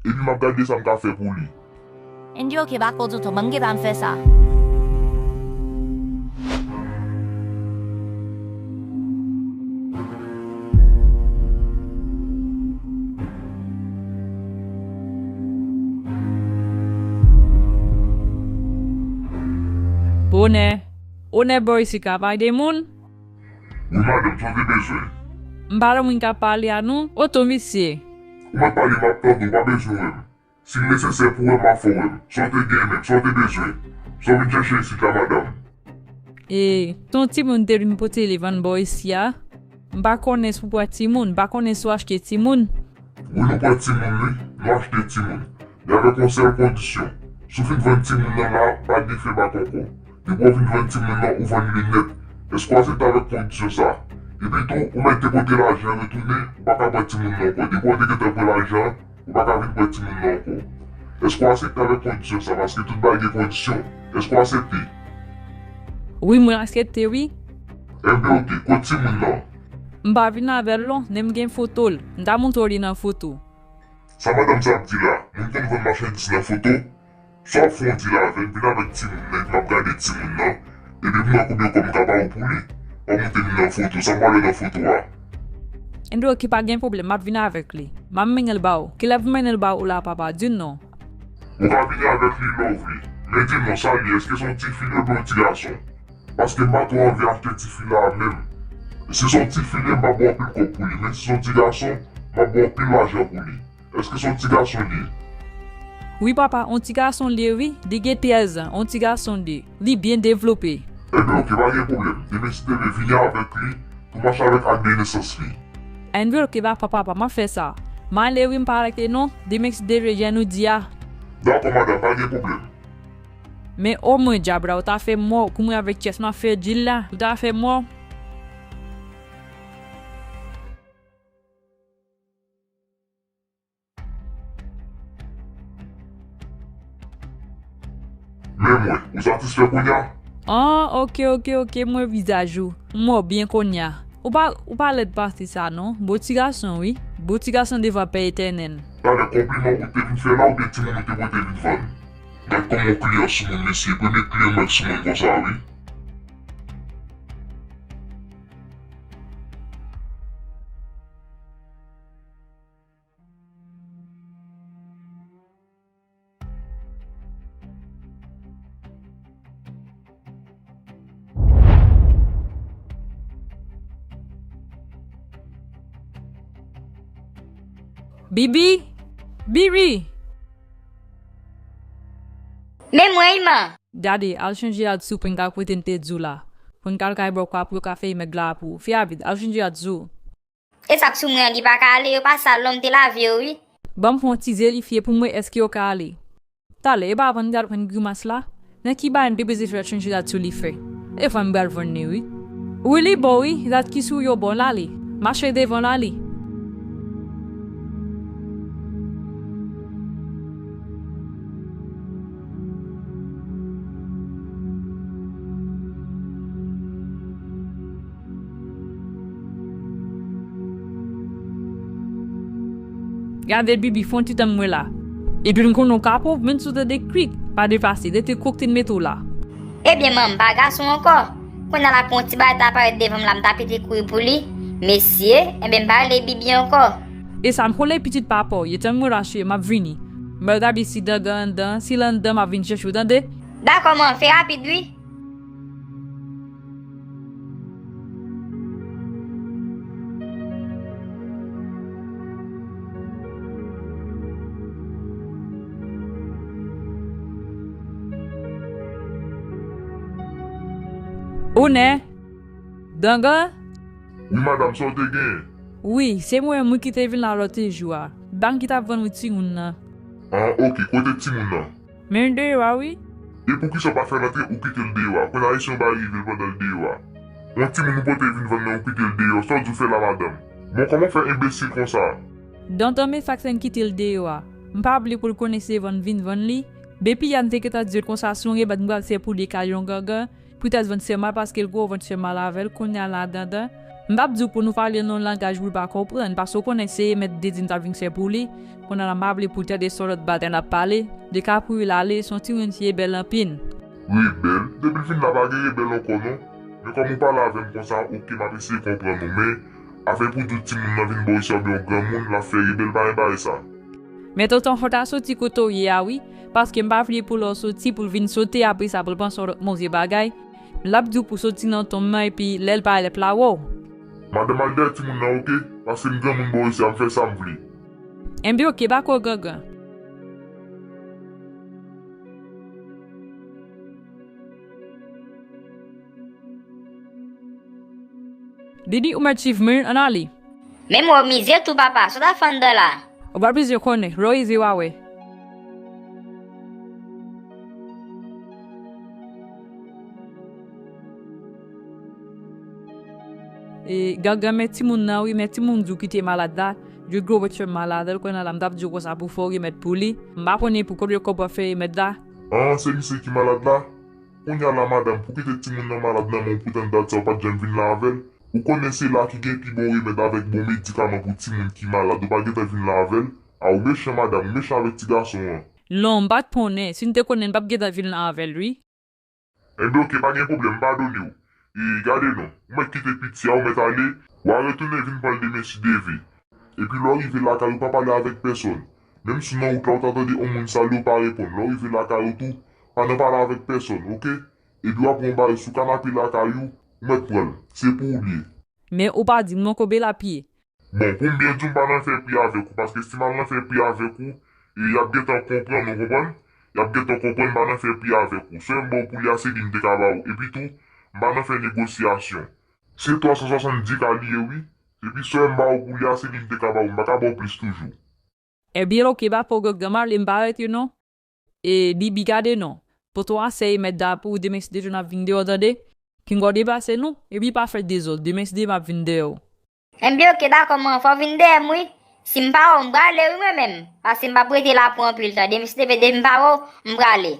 epi m ap gade sa m ka fè pou li. Ebyen oke, pa fè w tonton, ban m gen tan m fè sa. Bonè, onè bò isit ka bay de moun. Wi, madanm, sa w te bezwen? M pa nan moun k ap pale a non. Oto, misye. Ou mèt pale, m ap tande w, pa bezwen wè m. Si l nesesè pou wè m, m ap fè w wè m. Sa w te gen menm, sa w te bezwen? Sa w vin chèche isit la, madanm? E, se yon timoun te vin pote li vann bò isi a. M pa konnen si w pran timoun, m pa konnen si w achte timoun. Wi, nou pran timoun, wi. Nou achte timoun. Men avèk yon sèl kondisyon. Si w fin vann timoun nan la, pa dife bak ankò. Depi w fin vann timoun nan, ou vann li nèt. Èske w aksepte avèk kondisyon sa a? Epi tou, ou mèt depote lajan an retounen, ou pa ka pran timoun nan ankò. Depi w te gentan pran lajan an, ou pa ka vin pran timoun nan ankò. Èske w aksepte avèk kondisyon sa a? Paske tout bagay gen kondisyon. Èske w aksepte? Wi, mwen aksepte, wi. Enben, oke. Kot timoun nan? M pa vin avè l non, men m gen foto l. M ta montre w li nan foto. Sa madanm sa ap di la? Moun konn vann machandiz nan foto? Sa w ap fè yon dil avè m, vin avèk timoun nan, epi m ap gade timoun nan. Epi pou m wè konbyen kòb m ka ba w pou li, w ap montre m nan foto. Sa m pral wè nan foto a? Enben oke, pa gen pwoblèm, m ap vin avèk li. M ap mennen l ba w. Kilè pou m mennen l ba w la, papa? Di m non. Ou ka vini avèk li lè w vle. Men di m non, sa l ye, èske se yon tifi li oubyen yon ti gason? Paske m pa twò anvi achte tifi la a menm. Si se yon tifi li ye, m p ap ba w anpil kòb pou li. Men si se yon ti gason, m ap ba w anpil lajan pou li. Èske se yon ti gason li ye? Wi, papa, yon ti gason li ye, wi. Li gen trèz an, yon ti gason li ye. Li byen devlope. Enben, oke, pa gen pwoblèm. Demen, si Dye vle, vini avèk li pou mache avèk ak de nesans li. Enben, oke, papa, papa, m ap fè sa. M ale, wi, m pa rete non. Demen, si Dye vle, jan nou di a. Dakò, madanm, pa gen pwoblèm. Men omwen, dyab la, ou ta fè m wè w, kouman avèk chest m ap fè dil la, ou ta fè m wè w. Men mwen, ou satisfè kounye a? Ah, oke, oke, oke, m wè vizaj ou. M wè w byen kounye a. Ou pa, ou pa lèd pase sa non. Bo ti gason, wi. Bo ti gason devan Pè Etènèl. Talè, konpliman ou te vin fè la oubyen timoun ou te pote vin vann? Gad kòman yon kliyan soumoun, mesye. Premye kliyan m wè k soumoun konsa, wi. Bibi! Bibi! Men mwen, Iman! Gade, al chanje rad sou pou n ka kote n te di w la. Pou n ka al kay bò kwa pou yo ka fè remèd la pou ou. Fè rapid, al chanje rad sou. E sa k sou mwen an, li pa ka ale, yo pa sal non, m te lave yo, wi. Ban m fè yon ti zelifye pou m wè èske yo ka ale. Talè, e pa avan n t al pran grimas la? Nan ki bagay m te bezwen fè l chanje rad sou li fè? E fwa m pral vann li, wi. Wi, li bon, wi. Rad ki sou yo bon, l ale. Mache devan l ale. Gade Bibi, fè yon ti tann mwen la. Epi m konnen w ka pòv, menm si w tande krik, pa deplase, rete kote n mete w la. Ebyen, manman, m pa gason ankò. Kounye a la pou yon ti bagay ta parèt devan m la, m ta pete kouri pou li. Mesye, enben, m pa rele Bibi ankò. E sa, m konnen pitit papa w ye, tann mwen la, cheri, m ap vini. M pral gade si Dangan anndan, si l anndan, m ap vin chèche w, tande? Dakò, manman, fè rapid, wi. Kounè, Gangan? Wi, madanm, sa w te genyen? Wi, se mwen menm wi ki te vin la lòt jou a. Bank ki t ap vann wi timoun nan. Ah, oke, kote timoun nan? Men l deyò a wi. E poukisa w pa fè l antre, ou kite l deyò a? Kounye a, e si yon bagay rive l pandan l deyò a? Yon timoun ou pote vin vann nan, ou kite l deyò, sa w di w fè la, madanm? Bon, kòman w fè enbesil konsa? Dantan men fak sa n kite l deyò a. M pa vle pou l konnen se vann vin vann li. Depi yè m te gentan di l konsa, si yon remèd m pral fè pou li ka yon gangan, poutèt vann fè mal paske l gwo vant fè mal avè l, kounye a la dandan. M p ap di w pou nou pale nan yon langaj pou l pa konprann, paske w konnen se remèd m te di m t ap vin fè pou li. Kounye a la m pa vle poutèt e se yon lòt batay n ap pale, li ka kouri l ale, se yon timoun ki rebèl anpil. Rebèl? Depi l vin la pa gen rebèl ankò non. Men kòm ou pale avè m konsa, oke, m ap eseye konprann ou, men afè pou di w timoun nan vin bò isi a oubyen yon granmoun, l ap fè rebèl, pa gen bagay sa. Men tonton, fò w ta soti kote w ye a wi, paske m pa vle pou lè w soti, pou l vin sote, apre sa pou l panse yon lòt move bagay. L ap di w pou soti nan tonm nan, epi lè l parèt l ap wè w. Madanm, al dèyè timoun nan, oke? Paske m granmoun bò isi a, m fè sa m vle. Enben oke, pa ko gangan. Didi, ou mèt swiv mwen, ann ale. Men m wè w mizye tou, papa, sa w t ap fè anndan la? Ou pa bezwen konnen, lè w rive w a wè. E, Gangan, men timoun nan wi, men timoun di w ki te malad la, di w gwo vant fè mal avè l, kounye a la m t ap di w konsa pou fè w remèd pou li. M pa konnen pou konbyen kòb w ap fè remèd la. Ah, se misye ki malad la? Kounye a la, madanm, pou kite timoun nan malad nan men w pou tann dat sa, ou pa t janm vin la avè l? Ou konnen se la ki gen pi bon remèd avèk bon medikaman pou timoun ki malad, ou pa gentan vin la avè l? A, ou mechan, madanm, ou mechan avèk ti gason an. Non, m pa t konnen. Si m te konnen, m p ap gentan vin la avè l, wi. Enben, oke, pa gen pwoblèm, m padone w. E, gade non, ou mèt kite piti a, ou mèt ale, w a retounen vin pran l demen si Dye vle. Epi lè w rive lakay ou, pa pale avèk pèsonn. Menm si w nan wout la, ou ta tande yon moun salye w, pa reponn. Lè w rive lakay ou tou, pa nan pale avèk pèsonn, oke? Epi w ap pran yon bagay sou kanape lakay ou, ou mèt pran l. Se pou ou l ye. Men ou pa di m non, kote l ap ye. Bon, pou m byen di w, m pa nan fè pri avèk ou, paske si m al nan fè pri avèk ou, e, y ap gentan konprann, ou konprann? Y ap gentan konprann m pa nan fè pri avèk ou. Sa w wè m ba w pou li a, se li m te ka ba w. Epi tou, m pa nan fè negosyasyon. Se twa san swasanndis ka li ye, wi. Epi sa w wè m ba w pou li a, se li m te ka ba w. M pa ka ba w plis toujou. Ebyen, oke, pa fè w gangan, m ale, m pa rete non. E, Bibi, gade non. Poto a sèye mèt da pou ou, demen si Dye vle n ap vin dèyè w, tande? Kingo, deplase nou, epi pa fè dezòd, demen si Dye vle m ap vin dèyè w. Enben, oke, dakò, man, fò w vin dèyè m, wi. Si m pa wè w, m prale, wi, mwen menm. Paske m p ap rete la pou anpil tan. Demen si Dye vle, depi m pa wè w, m prale.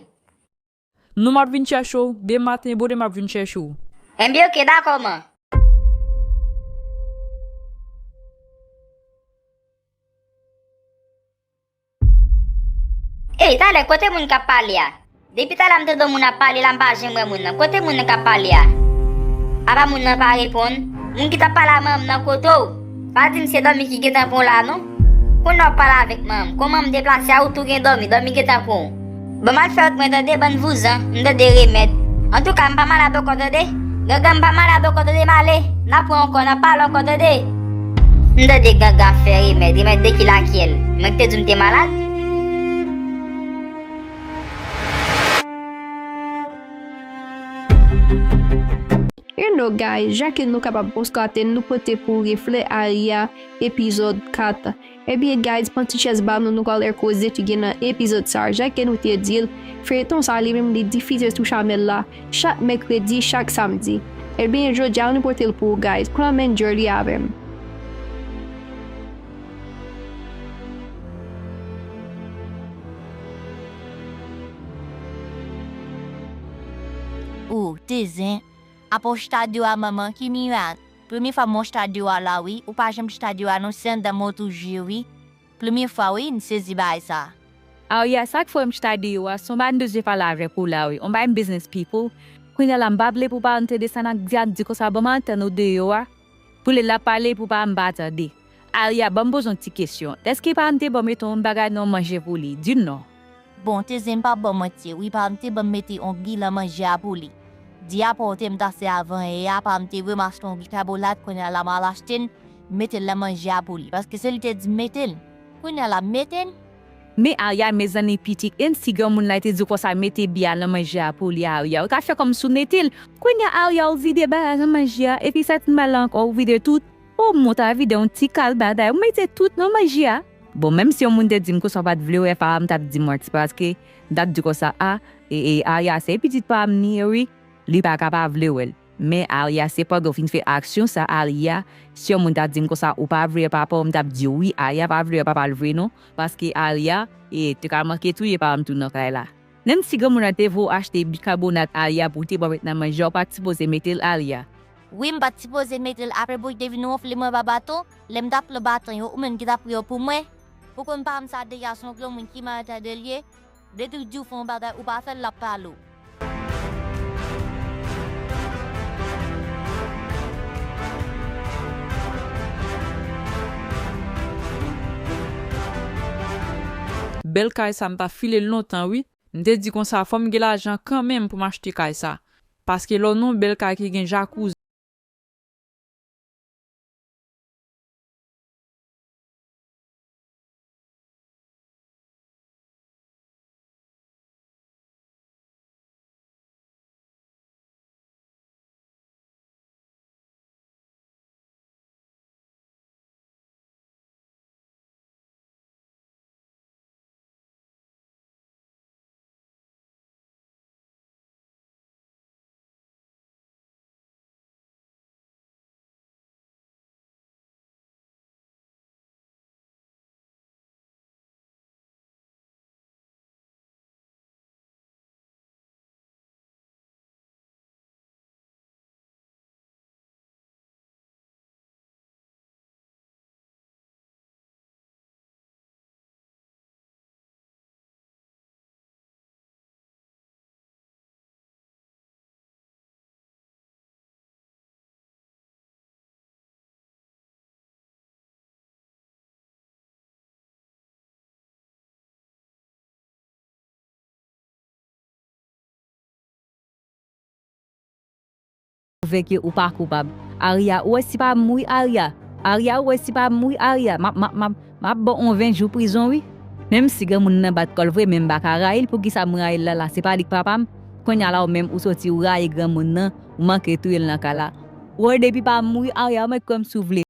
Non, m ap vin chèche w. Demen maten, bonè, m ap vin chèche w. Enben, oke, dakò, man. Ey, talè, kote moun k ap pale a? Depi talè a m tande yon moun ap pale la, m pa janm wè moun nan. Kote moun nan k ap pale a? Apa moun nan pa reponn? Moun ki t ap pale a manman m nan, kote w? Pa di m se dòmi ki gentan pran w la non. Kounye a w ap pale avèk manman m. Kòman m deplase a, ou tou gen dòmi, dòmi gentan pran w. Bon, m al fè wout mwen tande, bann vouzan, m tande remèd. Antouka, m pa malad ankò tande. Gangan, m pa malad ankò tande, m ale. N a pran ankò, n a pale ankò tande. M tande Gangan ap fè remèd, remèd de ki lakyèl? Mwen ki te di w m te malad? You know, guys, jan ke nou kapab konstate, nou pote pou Reflè Aria epizòd kat. Ebyen, guys, pran ti chèz ba nou, nou pral wè koze ki gen nan epizòd sa a. Jan ke nou te di l, feyiton sa a li menm li difize sou chanèl la chak mèkredi, chak samdi. Ebyen, jodi a nou pote l pou ou, guys. Pran men Jordy avè m. Ou, te zen, apa w chita deyò a manman, ki mirak? Premye fwa m wè w chita deyò a la wi, ou pa janm chita deyò a non, se anndan men w toujou ye wi. Premye fwa wi, m sezi bagay sa. Aria, sa k fè m chita deyò a, se yon bagay m bezwen pale avèk ou la wi, yon bagay m business people. Kounye a la, m pa vle pou paran m tande sa n ap di a, di konsa ban m al tann ou deyò a. Pou lè l ap pale, pou paran m pa tande. Aria, ban m poze yon ti kesyon. Èske paran m te ban w mete yon bagay nan yon manje pou li? Di m non. Bon, te zen, m p ap ba w manti, wi, paran m te ban m mete yon gi nan manje a pou li. Di a pa w te m t ase avan yè a, paran m te voye m achte yon gi kabonat, kounye a la m al achte l, m mete l nan manje a pou li. Paske se li te di m mete l. Kounye a la m mete l. Men Arya, mezanmi, pitit, enn si granmoun la te di konsa mete bia nan manje a pou li, Arya. Ou ta fè kòmsi w nete l. Kounye a, Arya, ou vide bagay nan manje a. Epi sa ti mal la ankò, ou vide tout. O, mwen ta vide yon ti kal bagay. Ou mete tout nan manje a. Bon, menm si yon moun te di m konsa w pa t vle wè papa m, m t ap di manti. Paske m t ap di konsa, a, e, e, Arya, se pitit papa m li ye, wi. Li pa ka pa vle wè l. Men Arya, se pandan w fin fè aksyon sa, Arya, si yon moun ta di m konsa, ou pa vle wè papa w, m t ap di wi, Arya pa vle wè papa l vre non, paske Arya, e, te ka manke touye papa m tou nan kay la. Menm si granmoun nan te voye w achte bikabonat Arya pou w te pran met nan manje a, ou pa t sipoze mete l Arya. Wi, m pa t sipoze mete l apre pou l te vin wonfle mwen ba baton, lè m t ap pran baton yo, ou menm ki t ap pran yo pou mwen. Ou konn papa m sa deja se yon granmoun ki malentandè l ye. Depi w di w fè yon bagay, ou pa fè l, l ap pale w. Bèl kay sa, m pa file l lontan, wi. M te di konsa, fò m gen lajan kanmenm pou m achte kay sa. Paske lè w nan yon bèl kay ki gen jakouzi, Konvenki ou pa koupab. Arya, ou wè si pa mouri, Arya. Arya, ou wè si pa mouri, Arya. M ap, m ap, m ap, m ap ba w ven jou prizon, wi. Menm si granmoun nan bat kò l vre, men m pa ka rayi l. Poukisa m rayi l la, la? Se pa li k papa m? Kounye a la, ou menm, ou soti, ou rayi granmoun nan, ou manke touye l nan kay la. Ou wè, depi pa mouri, Arya, ou mèt kwè m si w vle.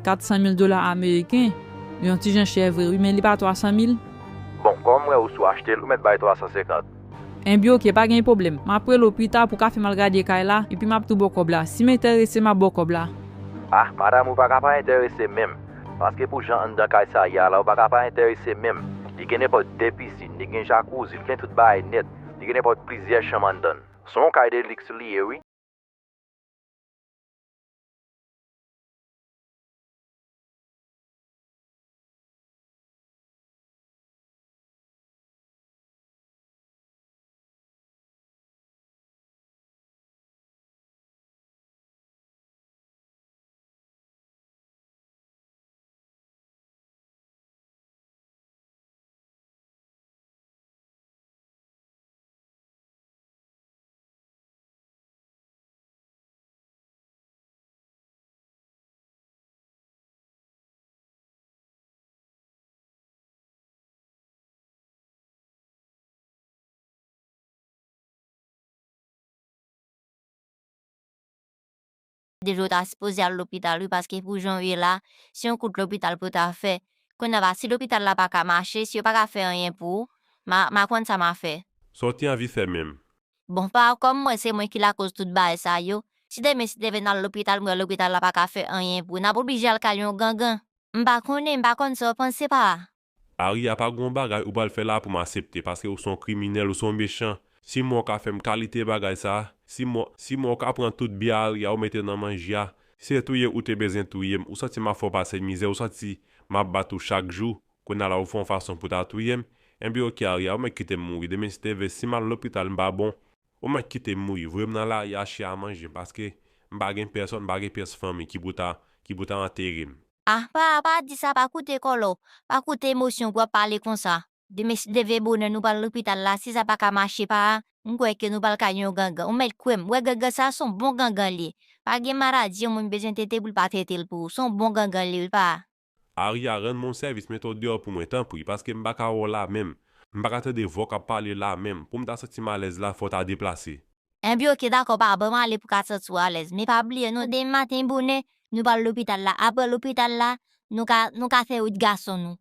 Kat san mil dola ameriken, yon ti jan chè vre wi, men li pa twa san mil. Bon, kòm m wè ou sou achte l, ou mèt bay twa san senkant. Enben oke, pa gen pwoblèm. M ap rele w pita pou w ka fè m al gade kay la, epi m ap tou ba w kòb la. Si m enterese, m ap ba w kòb la. Ah, madanm, ou pa ka pa enterese menm. Paske pou jan anndan kay sa ye a la, ou pa ka pa enterese menm. Li gen nenpòt de pisin, li gen jakouzi, li gen tout bagay nèt. Li gen nenpòt plizyè chanm anndan l. Se yon kay de liks li ye, wi. Deja w ta sipoze al lopital wi, paske pou jan w ye la, se yon kout lopital pou w ta fè. Kounye a la, si lopital la pa ka mache, si yo pa ka fè anyen pou ou, m a, m a konn sa m a fè. Sa w te anvi fè menm? Bon, pa kòm mwen, se mwen ki lakoz tout bagay sa yo. Si demen, si demen n al lopital, m wè lopital la pa ka fè anyen pou ou, n ap oblije al kay yon gangan. M pa konnen, m pa konn sa w panse, pa. Aria, pa gen yon bagay ou pral fè la pou m aksepte, paske ou se yon kriminèl, ou se yon mechan. Si m wè w ka fè m kalite bagay sa, si m wè, si m wè w ka pran tout byen Aria, ou mete nan manje a, se touye ou te bezwen touye m, ou santi m ap fè w pase mizè, ou santi m ap bat ou chak jou, kounye a la ou fè yon fason pou w ta touye m, enben oke Aria, ou mèt kite m mouri, demen si Dye vle, si m al lopital m pa bon, ou mèt kite m mouri, voye m nan lari a chyen a manje m, paske m pa gen pèsonn, m pa gen pyès fanmi ki pou ta, ki pou ta antere m. Ah, pa, pa di sa, pa koute kòlè w, pa koute emosyon w pou w ap pale konsa. Demen si Dye vle bonè nou pral lopital la, si sa pa ka mache pa, m kwè ke nou pral kay yon gangan. Ou mèt kwè m, wè gangan sa se yon bon gangan li ye. Pa gen maladi yon moun bezwen tete pou l pa tete l pou ou, se yon bon gangan li ye wi pa. Aria, rann mwen yon sèvis, mete w deyò pou mwen, tanpri, paske m pa ka wè w la menm. M pa ka tande vwa w k ap pale la menm. Pou m ta santi m alèz la, fò w ta deplase. Enben oke, dakò, pa, ban m ale pou w ka santi w alèz. Men pa bliye non, demen maten bonè, nou pral lopital la. Apre lopital la, nou ka, nou ka fè wout gason nou.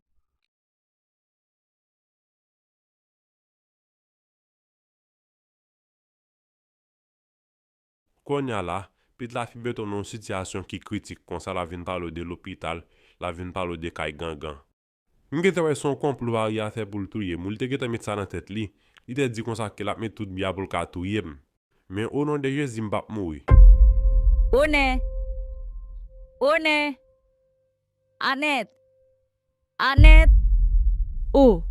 Kounye a la, pitit la fin mete w nan yon sitiyasyon ki kritik, konsa l ap vin pale w de lopital, l ap vin pale w de kay gangan. M gentan wè se yon konplo Aria fè pou l touye m wi, li te gentan met sa nan tèt li, li te di konsa ke l ap met tout byen pou l ka touye m. Men o non de Jezi m p ap mouri. Onè! Onè! Anèt! Anèt! O!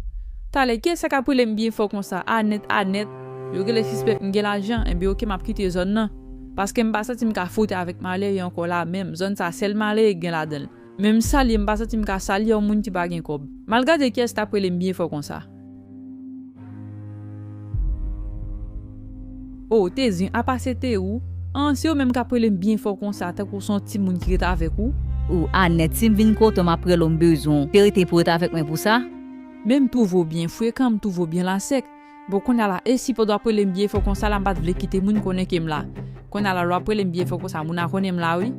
Talè, kiyès sa k ap rele m byen fò konsa? Anèt, Anèt! Yo genlè sispèk m gen lajan, enben oke m ap kite zòn nan. Paske m pa santi m ka fwote avèk malere ankò la menm. Zòn sa sèl malere k gen ladan l. Menm salye m pa santi m ka salye yon moun ki pa gen kòb. M al gade kiyès t ap rele m byen fò konsa. O, Tezyen, apa se te ou? An, se ou menm k ap rele m byen fò konsa, tankou se yon timoun ki ret avèk ou? O, Anèt, si m vin kote w, m ap rele w, m bezwen w. Te rete pou w ret avèk mwen pou sa? Men m twouve w byen frekan, m twouve w byen lasèk. Bon, kounye a la, e si pandan w ap rele m byen fò konsa la, m pa t vle kite moun konnen ke m la? Kounye a la, lè w ap rele m byen fò konsa, moun a konnen m la, wi.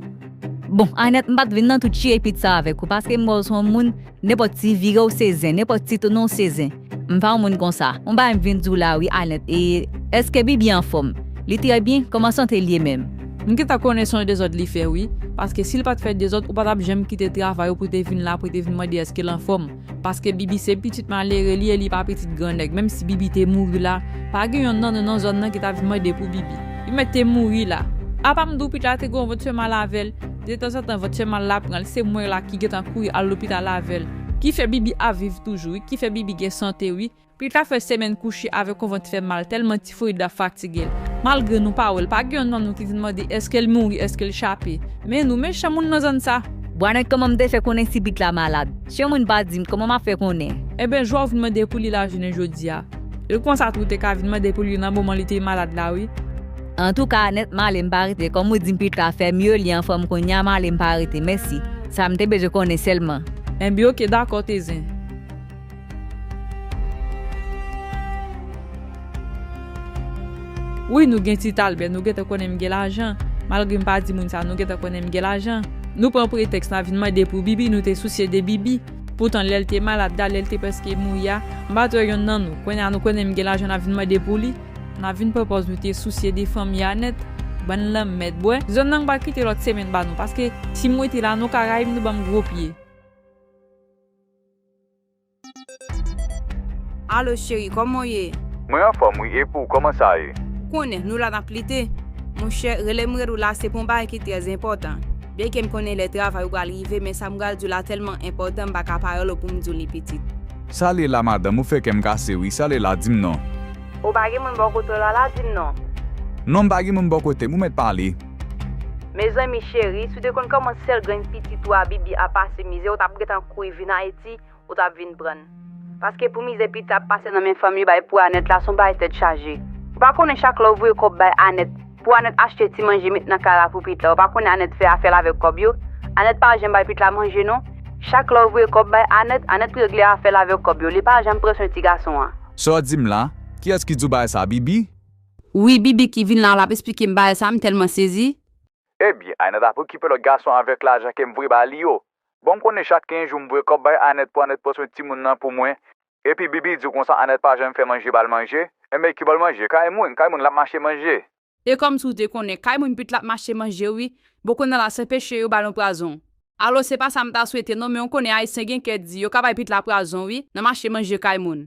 Bon, Anèt, m pa t vin nan tout chire pit sa avèk ou, paske m wè w se yon moun, nenpòt ti vire w se zen, nenpòt ti tounen w se zen. M pa yon moun konsa. Yon bagay m vin di w la, wi, Anèt, e, èske Bibi anfòm? Li trè byen, kòman sante l ye menm? M gentan konnen se yon dezòd li fè, wi, paske si l pa t fè dezòd, ou pa t ap janm kite travay ou pou te vin la, pou te vin mande èske l anfòm. Paske Bibi se pitit malere li ye, li pa pitit gran nèg. Menm si Bibi te mouri la, pa gen yonn nan nou nan zòn nan ki ta vin mande pou Bibi. Li mèt te mouri la. Apa m di w pitit la te gen yon vant fè mal avè l. Detanzantan vant fè mal la pran l, se mwen la ki gentan kouri al lopital avè l. Ki fè Bibi ap viv toujou, wi. Ki fè Bibi gen sante, wi. Pitit la fè semèn kouche avèk yon vant fè mal, tèlman tifoyid la fatige l. Malgre nou pa wè l, pa gen yonn nan nou ki vin mande èske l mouri, èske l chape. Men nou mechan moun nan zòn sa. Bwa nèg, kòman m te fè konnen si pitit la malad? Si yon moun pa di m, kòman m ap fè konnen? Enben, jwa w vin mande pou li la jounen jodi a. E konsa tou, ou te ka vin mande pou li nan moman li te malad la, wi. Antouka, Anèt, m ale, m pa rete. Kòm ou di m pitit la fè mye, li anfòm kounye a, m ale, m pa rete. Mèsi. Sa m te bezwen konnen sèlman. Enben, oke, dakò, Tezyen. Wi, nou gen ti Talbè, nou gentan konnen m gen lajan. Malgre m pa di moun sa, nou gentan konnen m gen lajan. Nou pran pretèks n a vin mande pou Bibi, nou te sousye de Bibi. Poutan, lè l te malad la, lè l te prèske mouri a, m pa t wè yonn nan nou. Kounye a, nou konnen m gen lajan, n a vin mande pou li. N a vin pran pòz nou te sousye de fanmi a nèt. Bann lanmèd, bwè. Zòn nan m pral kite lòt semèn ba nou, paske si m rete la, nou ka rayi m, nou ban m gwo pye. Alo, cheri, kòman w ye? Mwen anfòm, wi. E pou w, kòman sa ye? Ou konnen, nou la n ap lite. Monchè, rele m rele w la, se pou yon bagay ki trè enpòtan. Byenke m konnen lè travay ou pral rive, men sa m pral di w la tèlman enpòtan, m pa ka pa rele w pou m di w li pitit. Sa l ye la, madanm? Ou fè kè m kase, wi. Sa l ye la, di m non. Ou pa gen moun bò kote w la, la, di m non. Non, m pa gen moun bò kote m, ou mèt pale. Mezanmi, cheri, si w te konn kòman sèl grenn pitit ou a, Bibi, ap pase mizè, ou t ap gentan kouri vin Ayiti, ou t ap vin pran l. Paske pou mizè pitit la ap pase nan men fanm li bay pou Anèt la, se yon bagay tèt chaje. Ou pa konnen chak lè w voye kòb bay Anèt, pou Anèt achte ti manje met nan kay la pou pitit la, ou pa konnen Anèt fè afè l avèk kòb yo? Anèt pa janm bay pitit la manje non. Chak lè w voye kòb bay Anèt, Anèt regle afè l avèk kòb yo, li pa janm pran swen ti gason an. Sa w di m la? Kiyès ki di w bagay sa, Bibi? Wi, Bibi ki vin la, l ap esplike m bagay sa, m tèlman sezi. Ebyen, Anèt ap okipe lòt gason avèk lajan ke m voye ba li yo. Bon, m konnen chak kenz jou m voye kòb bay Anèt pou Anèt pran swen timoun nan pou mwen. Epi Bibi di w konsa Anèt pa janm fè manje ba l manje. Enben, ki bò l manje? Kay moun, kay moun l ap mache manje. E kòmsi w te konnen, kay moun pitit la ap mache manje wi. Bon, kounye a la se peche yo ba l yon pwazon. Alò, se pa sa m ta swete non, men w konnen Ayisyen gen kè di, yo ka bay pitit la pwazon wi, nan mache manje kay moun.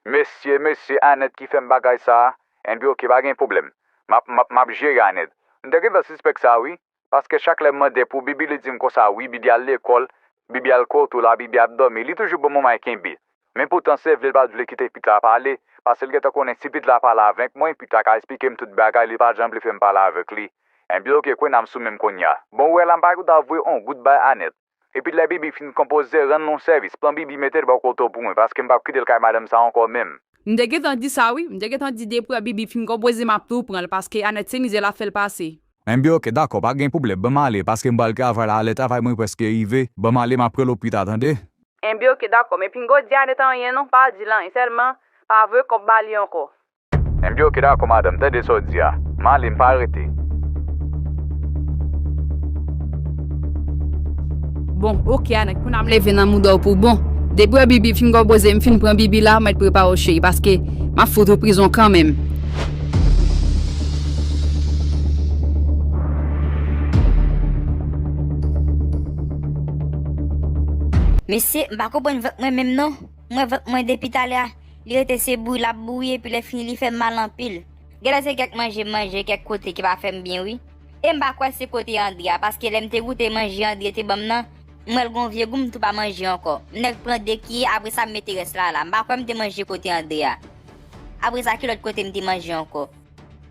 Mesye, mesye, Anèt ki fè m bagay sa a. Enben, oke, pa gen pwoblèm. M ap, m ap, m ap jere Anèt. M te gentan sispèk sa wi. Paske chak lè m mande pou Bibi, li di m konsa, wi, Bibi al lekòl, Bibi al kote w la, Bibi ap dòmi. Li toujou ban m yon may kenbe. Men poutan, se vle l pa t vle kite pitit la pale, paske l gentan konnen si pitit la pale avèk mwen, pitit la ka esplike m tout bagay, li pa t janm vle fè m pale avèk li. Enben, oke, kounye a m sou men m kounye a. Bon, ou wè la, m pa gentan voye yon goud bay Anèt. Epi lè Bibi fin konpoze, rann l yon sèvis, pran Bibi mete l bò kote w pou mwen, paske m p ap kite l kay madanm sa ankò menm. M te gentan di sa wi, m te gentan di depi w wè Bibi fin konpoze, m ap tou pran l, paske Anèt se mizè l ap fè l pase. Enben oke, dakò, pa gen pwoblèm, ban m ale, paske m pral travay la, lè travay mwen prèske rive, ban m ale, m ap rele w pita, tande? Enben oke, dakò, men pinga w di Anèt anyen non, pa di l anyen, sèlman pa voye kòb ba li ankò. Enben oke, dakò, madanm, tande sa w di a. M ale, m pa rete. Bon, oke, Anèt, kounye a m leve nan mouda w pou bon. Depi w wè Bibi fin konpoze, m fin pran Bibi la, mèt prepare w cheri, paske m ap fout ou prizon kanmenm. Mesye, m pa konprann vant mwen menm non. M wè vant mwen depi talè a, li rete se bouyi l ap bouyi, epi lè fini li fè m mal anpil. Genlè se kèk manje m manje kèk kote ki pa fè m byen wi. E m pa kwè se kote Andre a, paske lè m te goute manje Andre te ban m nan, m wè l gon vye gou, m tou pa manje ankò. M nèk pran de kiye, apre sa m mete rès la la. M pa kwè m te manje kote Andre a. Apre sa, ki lòt kote m te manje ankò?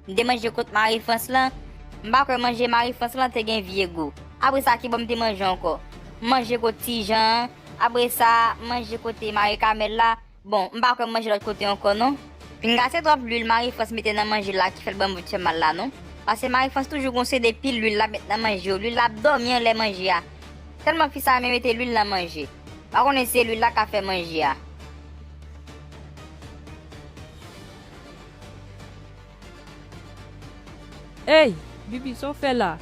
M te manje kot Mari Frans lan. M pa kwè manje Mari Frans lan te gen vye gou. Apre sa, ki bò m te manje ankò? M manje kot Ti Jan an. Apre sa, m manje kote Mari Kamèl la. Bon, m pa kwè m manje lòt kote ankò non. Pinga se twòp lwil Mari Frans mete nan manje la ki fè l ban m vant fè mal la non. Paske Mari Frans toujou gon seri de pil lwil l ap met nan manje yo. Lwil la ap dòmi anlè manje a. Tèlman fi sa renmen mete lwil nan manje. Pa konnen se lwil la k ap fè manje a. Ey, Bibi, sa w fè la?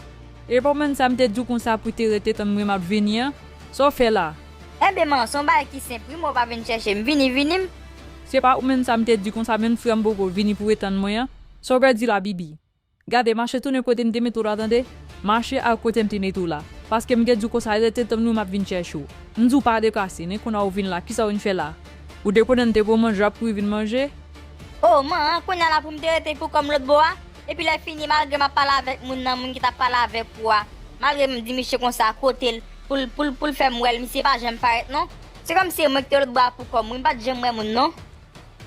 E pa w menm sa m te di w konsa pou w te rete tann mwen m ap vini an? Sa w fè la? Enben man, se yon bagay ki senp wi, mwen w pa vin chèche m, vini, vini m. Se pa ou menm sa m te di konsa, menm frè m poko vini pou w ret tann mwen an? Sa w pèdi la, Bibi? Gade, mache tounen kote m te mete w la, tande. Mache al kote m te mete w la. Paske m te di w konsa, rete tann mwen m ap vin chèche w. M di w pa deplase, men kounye a ou vin la, kisa w vin fè la? Ou te konnen m te pran manje, w ap kouri vin manje? O, man, kounye a la pou m te rete pou kò m lòt bò a? Epi lè fini, malgre m ap pale avèk moun nan, moun ki t ap pale avèk ou a, malgre m di misye konsa, kote l, pou l, pou l, pou l fè m wè l, misye pa janm parèt non. Se kòmsi e mwen ki te lòt bò a pou kò m, wi, m pa t janm wè moun non.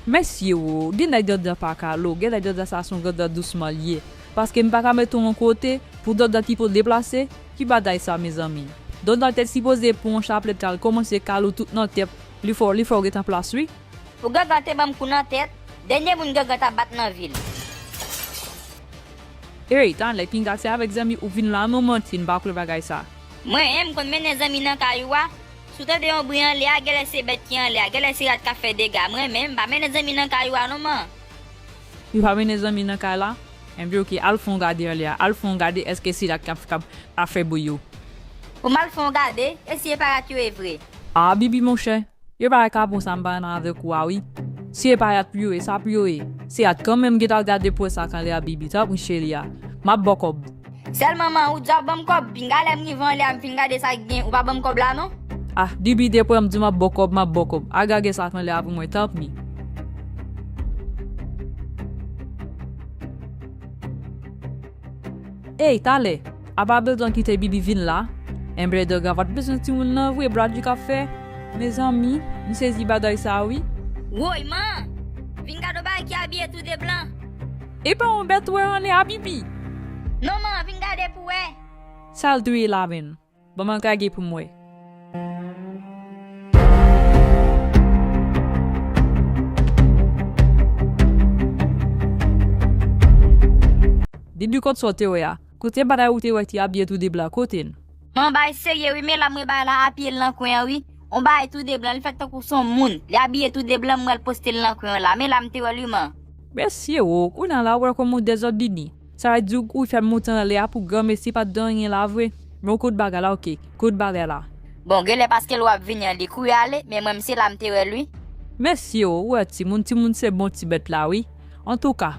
Mesye o, gen nèg anndan pa kale w, gen nèg anndan sa se yon anndan dousman l ye. Paske m pa ka mete w yon kote pou anndan ki po deplase, ki bagay sa mezanmi? Anndan te sipoze pran yon chaplèt al kòmanse kale w tout nan tèt, li fè w, li fè w ret an plas wi. Pou gangan te ban m kou nan tèt, dènye moun gangan t ap bat nan vil. Ey, talè, pinga se avèk zanmi ou vin la non manti, m pa kwè bagay sa. Mwen, m konn mennen zanmi nan kay ou a. Si w tande yon bri anlè a, genlè se bèt ki anlè a, genlè se rat k ap fè dega. Mwen menm, m pa mennen zanmi nan kay ou a non man. Ou pa mennen zanmi nan kay la? Enben oke, al fè yon gade anlè a, al fè yon gade èske se rat k ap, k ap, ap fè bri yo. Pou m al fè yon gade, e si e pa rat yo ye vre? A, Bibi monchè, e pa ka bon sa m pa nan avèk ou a wi. Si e pa rat pou yo ye, sa pou yo ye? Se rat kanmenm, gentan al gade pou wè sa k anlè a Bibi, tanpri cheri a. M ap ba w kòb. Sèlman man, ou di w ap ban m kòb, pinga lè m rive anlè a m fin gade sa k gen, ou pa ban m kòb la non. Ah, Bibi, depi w wè m di w m ap ba w kòb, m ap ba w kòb. Al gade sa k anlè a pou mwen, tanpri. Ey, talè, apa Bèldan kite Bibi vin la? Enben Bèldan pa t bezwen timoun nan vre, bradjik ap fè. Mezanmi, m sezi bagay sa wi. Woy, man! Vin gade yon bagay ki abiye tou de blan. E pa yon bèt ou wè anlè a Bibi? Non, man, vin gade pou w wè. Sa l tou ye la menm? Ban m al gade pou m wè. Bibi, kote sa w te wè a? Kote bagay ou te wè ki abiye tou de blan, kote l? Man, bagay serye wi, men la mwen bagay la apiye l nan kwen an wi. On bagay tou de blan, li fèt tankou se yon moun. Li abiye tou de blan, m wè l poste l nan kwen an la. Men la m te wè l wi man. Mesye o, kounye a la ou wè kòman w dezòdine. Sa vle di ou fè m monte anlè a pou granmesi pa t gen anyen la vre. Men ou kout bagay la, oke. Kout bagay la. Bon, genlè paske l w ap vini an, li kouri ale, men mwen, m se la m te wè l, wi. Mèsi o, ou wè timoun, timoun se bon ti bèt la, wi. Antouka,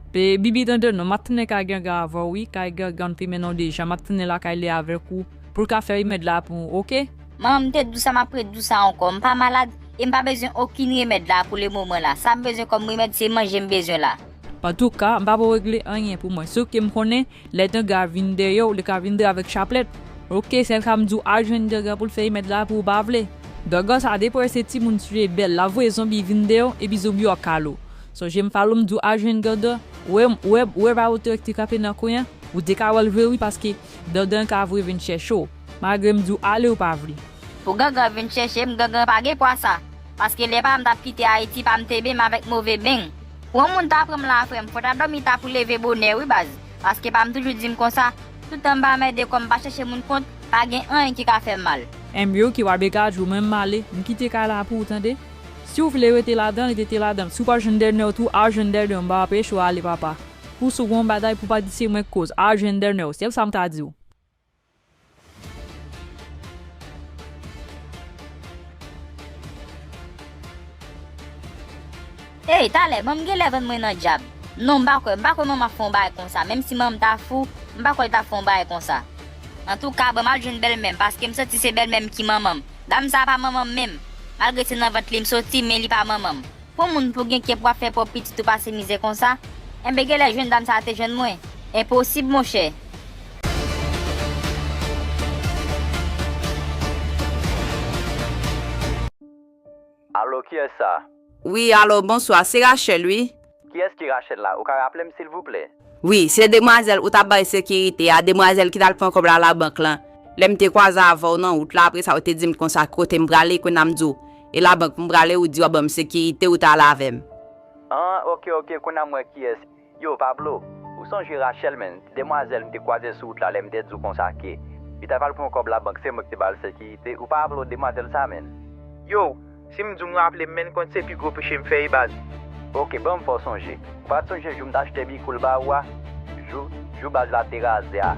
pe, Bibi tande non, m ap tounen kay Gangan avè w, wi, kay Gangan, m te mennen w deja, m ap tounen lakay li avèk ou, pou l ka fè remèd la pou ou, oke? Manman, m te di w sa, m ap redi w sa ankò, m pa malad, e m pa bezwen okenn remèd la pou le moman la. Sa m bezwen kòm remèd, se manje m bezwen la. Antouka, m pa pou regle anyen pou mwen. Sof ke m konnen, lè Gangan vin dèyè w, li ka vin dèyè avèk chaplèt. Oke, sèl sa m di w, al jwenn Gangan pou l fè remèd la pou ou pa vle. Gangan sa deprese timoun sou e bèl, l ap voye zonbi vin dèyè w, epi zonbi yo ap kale w. Sonje m pale w, m di w al jwenn Gangan, ou wè, ou wè, ou wè pa otorite kanpe nan kwen an, ou te ka wè l vre wi, paske Gangan ka voye vin chèche w. Malgre m di w ale ou pa vle. Pou Gangan vin chèche m, Gangan pa gen pwa sa. Paske lè pa m t ap kite Ayiti, pa m te beny avèk move beny. Pou yon moun ta pran m la, frè m, fò w ta dòmi ta pou leve bonè, wi, baz. Paske pa m toujou di m konsa, tout tan m pa mède kò m, m pa chèche moun kont, pa gen anyen ki ka fè m mal. Enben oke, w ap degaje w, men m ale, m kite kay la pou ou, tande. Si w vle rete ladan l, rete ladan l. Si w pa jwenn dènye w tou, al jwenn dènye w, m pa anpeche w ale, papa. Pou si w gen yon bagay pou w pa di se mwen k koz, al jwenn dènye w, se sa m ta di w. Ey, talè, manman m genlè vann mwen nan dyab. Non, m pa kwè, m pa kwè manman ap fè yon bagay konsa. Menm si manman m ta fou, m pa kwè l t ap fè yon bagay konsa. Antouka, ban m al jwenn bèlmè m, paske m santi se bèlmè m ki manman m. Dam sa a pa manman m menm. Malgre se nan vant li m soti, men li pa manman m. Pou moun pou gen kè pou w ap fè pwòp pitit ou pase mizè konsa, enben genlè jwenn dam sa a te jwenn mwen. Enposib, monchè. Alo, kiyès sa? Wi, alo, bonswa, se Rachel, wi. Kiyès ki Rachel la? Ou ka raple m, silvouplè? Wi, se demwazèl ou t ap bay sekirite a, demwazèl ki t al pran kòb la labank lan. Lè m te kwaze avè w nan wout la, apre sa, ou te di m konsa kote m prale, kounye a m di w, e labank m prale, ou di w ap ban m sekirite, ou t al avè m. An, oke, oke, kounye a m wè kiyès. Yo, Pablo, ou sonje Rachel, menn, ti demwazèl m te kwaze sou wout la lè m te di w konsa ke li t ap al pran kòb labank, se mwen ki te ba l sekirite. Ou pa raple w demwazèl sa, menn? Yo, si m di w m raple m, menn, kont se pi gwo peche m fè, wi, baz. Oke, ban m fè w sonje. Ou pa t sonje jou m t achte bikoul ba ou a? Jou, jou baz la te raze a.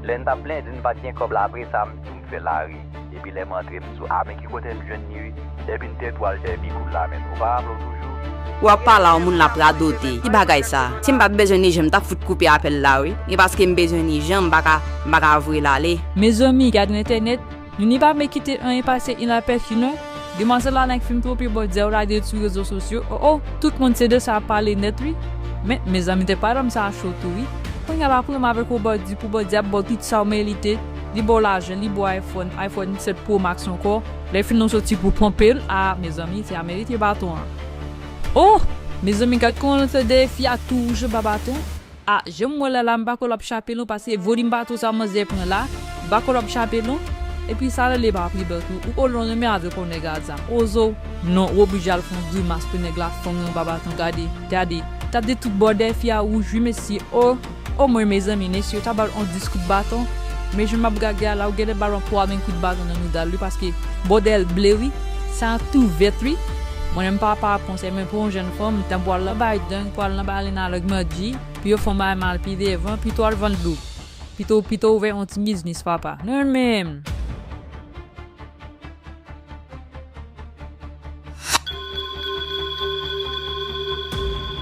Lè n t ap blende, n pa t gen kòb la, apre sa, m di w m fè lari. Epi lè m antre, m di w, a, men ki kote m jwenn li, wi. Epi n te tou al dèyè bikoul la, menn. Ou pa raple w toujou? W ap pale a yon moun l ap radote. Ki bagay sa? Si m pa t bezwen ni jan, m t ap fout koupe apèl la, wi. E paske m bezwen ni jan, m pa ka, m pa ka voye l ale. Mezanmi, gade entènèt. Nini pa vle kite anyen pase inapèsi non. Demwazèl la nèk fin twonpe bòdè a, lage l sou rezo sosyo. O, o, tout moun se de sa ap pale nèt wi. Men, mezanmi, tèt paranm sa a cho tou wi. Kounye a pa pran m avèk yon bòdi pou bòdi ap ba w tout sa w merite. Li ba w lajan, li ba w iPhone, iPhone sèt Pro Max ankò. Lè fini w soti pou ponpe l, a, mezanmi, fi a merite baton an. O! Mezanmi, gad kòman l antre dèyè fi a tou wouj anba baton. A, jan m wè l la, m pa kwè l ap chape non, paske volim baton sa manzè pran la, m pa kwè l ap chape non. Epi sa rele pa pridan tou, ou konnen w renmen avèk yon nèg a zam. Ozo, non, ou oblije al fè yon grimas pou nèg la fann anba baton, gade, gade. Gade tout bò dèyè fi a wouj wi mesye, o, o mwen mezanmi, mesye, ta ba l yon dis kout baton. Men jan m ap gade a la, ou genlè ba l yon twa ven kout baton nan mouda l wi, paske bò dèyè l ble wi, sa tou vèt wi. Mwen menm papa a konsèy mwen pou yon jèn fanm, m ta pral nan bay deng, pral nan bay lena lòg mandji. Pou yo fè yon bagay mal pi devan, pito al vann dlo. Pito, pito ouvè yon ti biznis, papa. Non, men.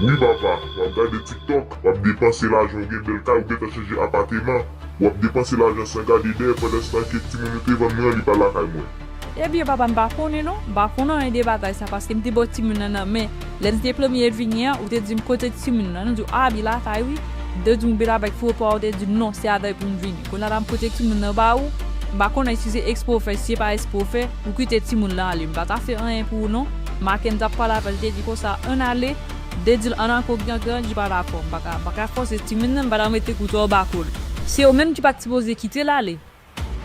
Wi, papa, w ap gade TikTok, w ap depanse lajan, ou gen bèl kay, ou gentan chanje apateman, w ap depanse lajan san gade dèyè, pandanstan ke timoun ou te vann mwen an, li pa lakay mwen. Ebyen, papa, m pa konnen non. M pa konnen anyen de bagay sa, paske m te ba w timoun nan nan men. Lè n te premye vini an, ou te di m kote timoun nan. Nou di w, a, li lakay wi. M te di w, m vin avèk fo pa, ou te di m non, se avè l pou m vini. Kounye a la m pote timoun nan ba ou. M pa konnen si se eksprè w fè, si se pa eksprè w fè, ou kite timoun lan ale. M pa ta fè anyen pou ou non. Maken t ap pale avè l, te di konsa, ann ale. M te di l, ann al kot gran gran, li pa dakò. M pa ka, m pa ka fòse timoun nan, m pa ta mete kouto anba kou l. Se ou menm ki pa t sipoze kite l ale.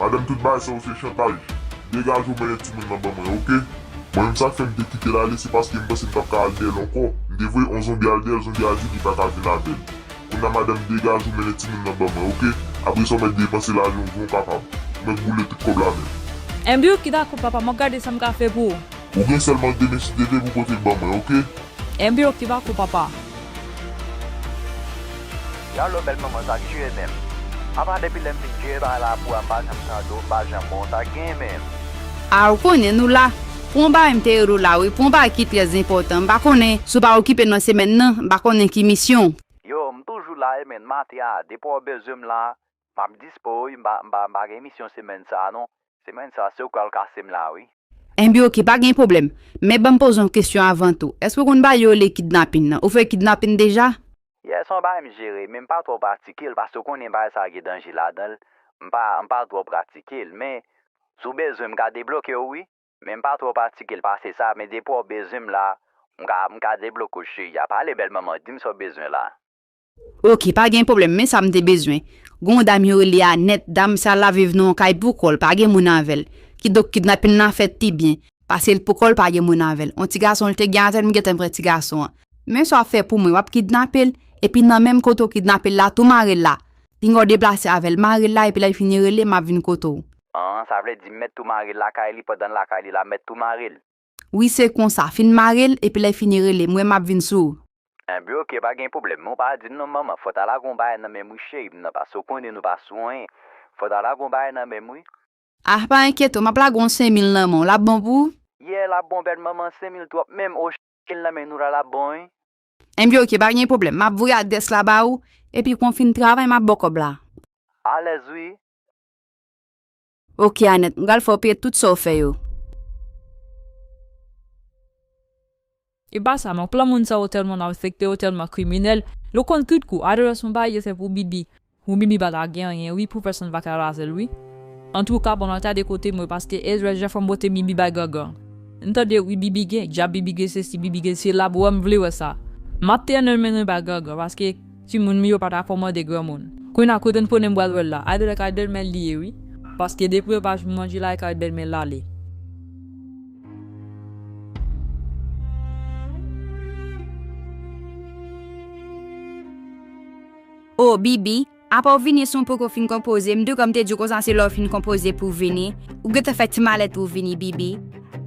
Madanm, tout bagay sa yo se chantaj. Degaje w, mennen timoun nan ban mwen, oke? Mwen menm sa k fè m te kite l ale, se paske m panse m t ap ka al dèyè l ankò. M te voye yon zonbi al dèyè l, zonbi a di li pa ka vin avè l. Kounye a, madanm, degaje w, mennen timoun nan ban mwen, oke? Apre sa, w mèt depanse lajan w jan w kapab. Ou mèt boule tout kòb la menm. Enben, oke, dakò, papa, m ap gade sa m ka fè pou ou. Ou gen sèlman demen si Dye vle pou w pote l ban mwen, oke? Enben, oke, dakò, papa. Alo, bèl manman, sa k jwe menm? Apa depi lè m fin jwe bagay la pou a, m pa janm tande w, m pa janm wè w, sa k genyen menm? A, ou konnen nou la. Pou yon bagay m te rele w la wi, pou yon bagay ki trè enpòtan. M pa konnen si w pa okipe nan semèn nan, m pa konnen ki misyon w. Yo, m toujou la wi, men maten a, depi w bezwen m la, m ap dispo wi, m pa, m pa, m pa gen misyon semèn sa a non. Semèn sa a, se ou k pral kase m la wi. Enben oke, pa gen pwoblèm. Men ban m poze w yon kesyon avan tou. Èske w konn bagay yo rele kidnapin nan? Ou fè kidnapin deja? Yes, se yon bagay m jere, men m pa twò pratike l, paske w konnen bagay sa a gen danje ladan l. M pa, m pa twò pratike l, men si w bezwen m ka debloke w wi. Men m pa twò pratike l pase sa, men depi w bezwen m la, m ka, m ka debloke w cheri a. Pale bèl manman, di m sa w bezwen la. Oke, pa gen pwoblèm, men sa m te bezwen. Gen yon dam yo rele Anèt, dam sa la viv nan yon kay pou kò l, pa gen moun avè l. Kidonk kidnapin nan fèt pi byen, paske l pou kò l pa gen moun avè l. Yon ti gason l te gen atè l, m gentan pran ti gason an. Men sa w ap fè pou mwen, w ap kidnape l, epi nan menm kote w kidnape l la tou mare l la. Pinga w deplase avè l, mare l la, epi lè l fini rele, m ap vin kote w. An, sa vle di m mèt tou mare l lakay li, pandan l lakay li la, m mèt tou mare l. Wi, se konsa, fin mare l, epi lè l fini rele m, mwen m ap vin sou ou. Enben oke, pa gen pwoblèm, men w pa di m non manman, fò ta lage yon bagay nan men m wi cheri m nan, paske w konnen nou pa sou anyen. Fò ta lage yon bagay nan men m wi. Ah, pa enkyete w, m ap lage yon senk mil nan men w, l ap bon pou ou? Yeah, l ap bon bèl manman, senk mil twòp menm, o cheri l nan men nou la, l ap bon wi. Enben oke, pa gen pwoblèm, m ap voye adrès la ba ou, epi kon w fin travay, m ap ba w kòb la. Alèz wi. Oke Anèt, m pral fè w peye tout sa w fè yo. E pa sa, men plan moun sa yo tèlman afekte, yo tèlman kriminèl, yo konn tout kou, adrès yon bagay yo fè pou Bibi. Pou Bibi pa ta gen anyen wi, pou pèsonn pa ka raze l wi. Antouka, bon, n al tande kote mwen, paske Ezra Jeff an bote Bibi bay gangan. M tande wi, Bibi gen djab, Bibi gen sesi, Bibi gen sela, bro, m vle wè sa. M ap te renmen nou bay gangan, paske timoun m yo pa ta kòmande granmoun. Kounye a kote n konnen m pral wè l la, adrè kay bèlmè l li ye wi. Paske depi yo pa jwenn manje la, e kay bèlmè l l ale. O, Bibi, apa w vini si w poko fin konpoze? M te kwè m te di w konsa se lè w fin konpoze pou w vini. Ou gentan fè ti malèt ou vini, Bibi.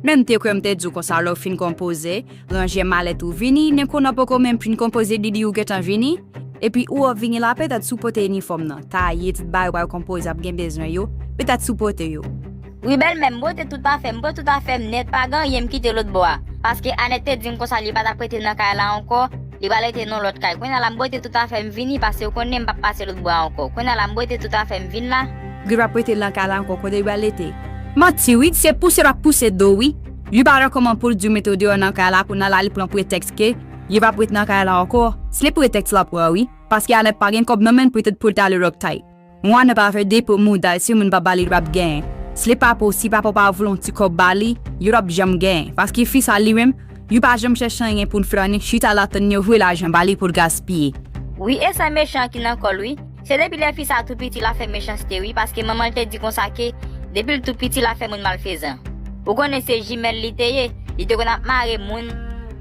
Men m te kwè m te di w konsa lè w fin konpoze, ranje malèt ou vini, men kounye a w poko menm fin konpoze, Bibi, ou gentan vini. Epi ou ap vini la petèt si w pote inifòm nan, taye, tout bagay w pral konpoze ap gen bezwen yo, petèt si w pote yo. Wi bèlmè, m pote tout afè m, m pran tout afè m nèt, pa gen anyen m kite lòtbò a. Paske Anèt te di m konsa li pa t ap rete nan kay la ankò, li pral rete nan lòt kay. Kounye a la m pote tout afè m vini, paske w konnen m p ap pase lòtbò a ankò. Kounye a la m pote tout afè m vin la. Li p ap rete nan kay la ankò, kote li pral rete? Manti wi, se pouse l ap pouse do wi. Li pa wè kòman pou l di w mete w deyò nan kay la, kounye a la li pran pretèks ke li p ap ret nan kay la ankò. Se pretèks l ap pran wi, paske Anèt pa gen kòb nan men l petèt pou l t ale lòt kay. Mwen nan pa fè depo mouda, si moun pa ba li l p ap genyen. Si li pa pou, si papa w pa voule yon ti kòb ba li, yo p ap janm genyen. Paske fi sa li menm, yo pa janm chèche anyen pou l flane, chita la tann yo voye lajan ba li pou l gaspiye. Wi, e sa mechan ki nan kò l wi. Se depi lè fi sa tou piti l ap fè mechanste wi, paske manman l te di konsa ke depi l tou piti l ap fè moun malfezan. Ou konnen se jimèl li te ye, li te konn ap mare moun,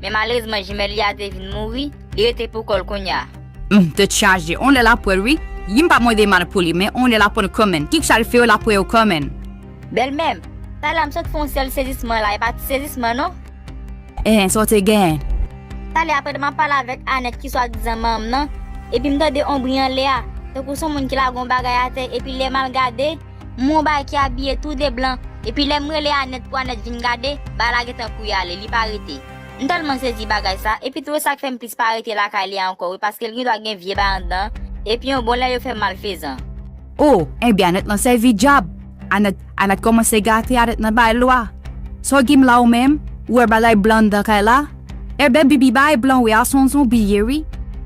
men malerezman jimèl li a te vin mouri, li rete pou kò l kounye a. Humm, tèt chaje. On lè l ap wè l wi. Wi m p ap mande mal pou li, men on lè l ap wè l kanmenm. Kisa l fè yo l ap wè yo kanmenm. Bèlmè m, talè a m sot fè yon sèl sezisman la, e pa ti sezisman non. Enhen, sa w te genyen? Talè a pandan m ap pale avèk Anèt ki swadizan manman m nan, epi m tande on bri anlè a, tankou se yon moun ki lage yon bagay atè, epi lè m al gade, m wè yon bagay ki abiye tou de blan, epi lè m rele Anèt pou Anèt vin gade, bagay la gentan kouri ale, li pa rete. M tèlman sezi bagay sa, epi tou e sa k fè m plis pa rete lakay li a ankò wi, paske l gendwa gen vye bagay anndan, epi yon bon lè yo fè m malfezan. O, enben Anèt lan sèvi djab! Anèt, Anèt kòmanse gate Anèt nan bay lwa. Sa w gen m la ou menm? Ou wè bagay blan anndan kay la? Enben Bibi bagay blan w wè a se yon zonbi l ye wi.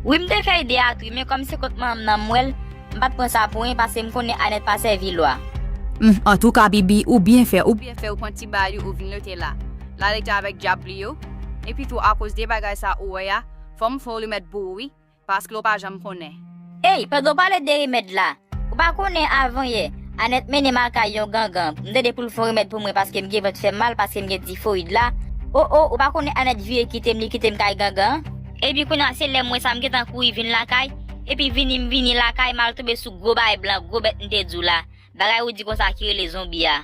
Wi m te fè ide a tou wi, men kòm se kont manman m nan m wè l, m pa t pran sa pou anyen paske m konnen Anèt pa sèvi lwa. Humm, antouka Bibi, ou byen fè, ou byen fè ou pran ti bagay ou, ou vin rete la. L al rete avèk dyab li yo. Epi tou akoz de bagay sa ou wè a, fò m fè w remèd pou ou wi, paske w pa janm konnen. Ey, pandan w pale de remèd la, ou pa konnen avan yè, Anèt mennen m al kay yon gangan, m tande pou l fè yon remèd pou mwen paske m gen vant fè m mal, paske m gen tifoyid la. O o, ou pa konnen Anèt vire kite m, li kite m kay gangan an? Epi kounye a se lè m wè sa m gentan kouri vin lakay, epi vini m vini lakay m al tonbe sou gwo bagay blan, gwo bèt m te di w la, bagay ou di konsa ki rele zonbi a.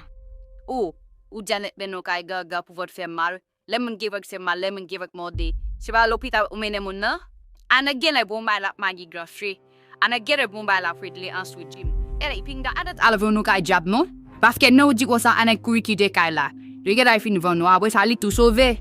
O, ou di Anèt mennen w kay gangan pou vant fè m mal? Lè moun gen vant fè mal, lè moun gen vant mòde, se pa lopital ou mennen moun nan? Anèt genlè bon bagay l ap magi gran fre. Anèt genlè bon bagay l ap regle an sweet dream. Eley, pinga Anèt al vann nou kay dyab non. Paske non ou di konsa Anèt kouri kite kay la. Li gentan fin vann nou, apre sa li tou sove.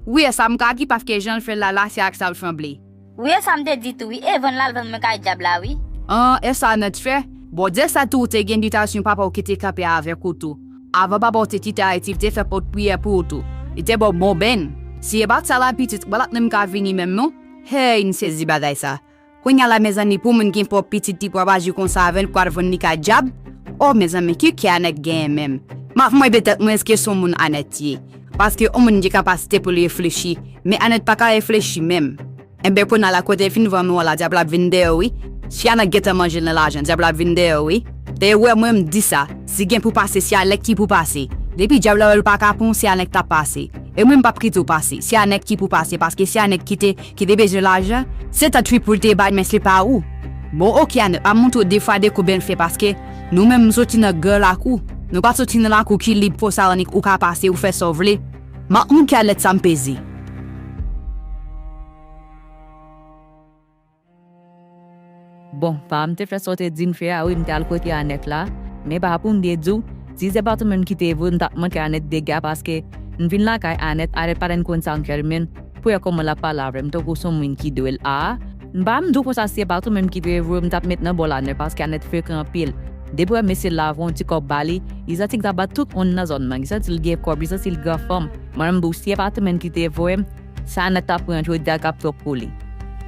Wi, e sa m ka di paske jan l fè l la, la se ak sa l sanble. Wi, e sa m te di tou wi, e vann l al vann mwen kay dyab la wi. An, e sa Anèt fè? Bondye sa tou ou te gen envitasyon papa w ki te kanpe avèk ou tou. Avan papa w te kite Ayiti, li te fè pòt priyè pou ou tou. Li te ba w bon benn. Si e pa t sa la pitit, ou pa t ap menm ka vini menm non. Hey, m sezi bagay sa. Kounye a la mezanmi, pou moun gen pwòp pitit li pou ap aji konsa avè l, pou al vann li kay dyab. O mezanmi, ki kè Anèt genyen menm? M ap mande tèt mwen èske se yon moun Anèt ye. Paske yon moun gen kapasite pou l reflechi, men Anèt pa ka reflechi menm. Enben kounye a la kote l fin vann nou an la, dyab la ap vin dèyè w wi. Si Anèt gentan manje nan lajan, dyab la ap vin dèyè w wi. Dayè w wè mwen m di sa, si gen pou pase, se Anèt ki pou pase. Depi dyab la wè l pa ka pran w, se Anèt k ap pase. E mwen m p ap kite w pase, se Anèt ki pou pase, paske se Anèt ki te ki te bezwen lajan, se tante wi pou l te bay, men se pa ou. Bon, oke Anèt, m ap montre w de fwa de kou byen fè, paske nou menm nou soti nan gran lakou. Nou pa soti nan lakou ki lib konsa annik ou ka pase, ou fè sa w vle. M ap montre Anèt sa m peze. Bon, pa m te fè sa w te di m fè a wi, m te al kote Anèt la, men pa pou m te di w, si se pa tou menm ki te voye m, m t ap montre Anèt dega, paske m vin lakay Anèt, Anèt pa t konn sa m fè l, men pou wè kòman l ap pale avè m tankou se yon moun ki dwe l a. M pa m di w konsa si se pa tou menm ki te voye m, m t ap met nan bò l Anèt, paske Anèt frekan anpil. Depi w wè mesye la voye yon ti kòb ba li, li santi l ta bat tout moun nan zòn nan, li santi l gen kòb, li santi l gran fanm. Mwen menm m di w si se pa tou menm ki te voye m, sa Anèt t ap pran jodi a k ap twòp pou li.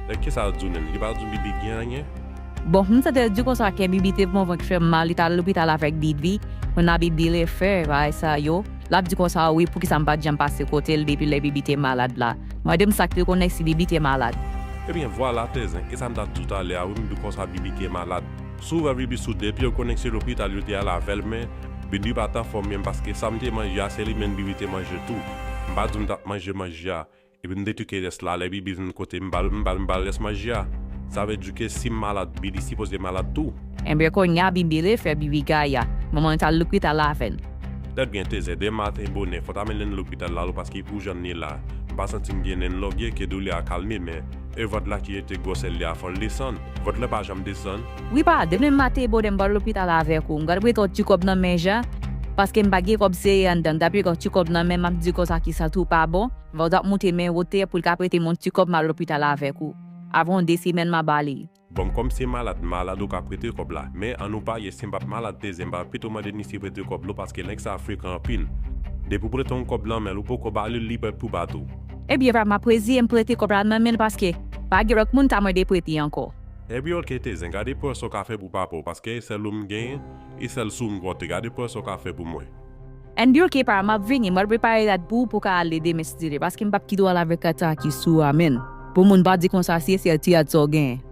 Èske sa l di w menm? Li pa di w Bibi gen anyen? Bon, m tande l di konsa ke Bibi te pran vant fè mal, li t al lopital avèk Bibi. Kounye a Bibi refè bagay sa yo. L ap di konsa wi, poukisa m pa t janm pase kote l depi lè Bibi te malad la? Mande m sa k te konnen si Bibi te malad. Ebyen vwala Tezen, e sa m t ap di w talè a wi, m di w konsa Bibi te malad. Si w wè Bibi sou de pye, w konnen se lopital yo te al avè l, men Bibi pa t anfòm menm, paske sa m te manje a se li menm Bibi te manje tou. M pa di w m t ap manje manje a. Epi m detwi ke rès la, lè Bibi vin kote m, m ba l, m ba l, m ba l rès manje a. Sa vle di ke si m malad, Bibi sipoze malad tou. Enben kounye a Bibi refè, Bibi gaya. Manman l t al lopital avè l. Tèt byen Tezen, demen maten bonè, fò w ta mennen l lopital la alo, paske pou jan l ye la, m pa santi m gen nenn lògye ke doulè a kalme, men e vant la ki rete gwosè l li a fò l desann. Vant la pa janm desann. Wi pa, demen maten bonè m pral lopital avèk ou. M pral prete w ti kòb nan men Jan, paske m pa gen kòb sere anndan. M ta prete w ti kòb nan men, m ap di konsa ki sant ou pa bon. Fò w t ap moute men wote pou l ka prete m yon ti kòb m al lopital avèk ou. Avan yon de semèn m a ba li. Bon, kòm se malad, malad ou ka prete kòb la. Men ann nou parye, si m p ap malad Tezen, m p ap pito mande misye prete kòb non, paske nèg sa frekan anpil. Depi w prete yon kòb nan men l, ou poko ba li l, li prèt pou bat ou. Ebyen pa m ap reziye m prete kòb la nan men l, paske pa gen lòt moun ta mande prete ankò. Ebyen oke Tezen, gade pwòs ou ka fè pou papa w, paske e sèl ou m genyen, e sèl sou m konte, gade pwòs ou ka fè pou mwen. Andy, oke pa, m ap vini, m pral prepare rad pou ou pou w ka ale demen si Dye vle, paske m p ap kite w al avèk rad sa ki sou a menm. Pou moun pa di konsa si e sèl ti rad sa w genyen.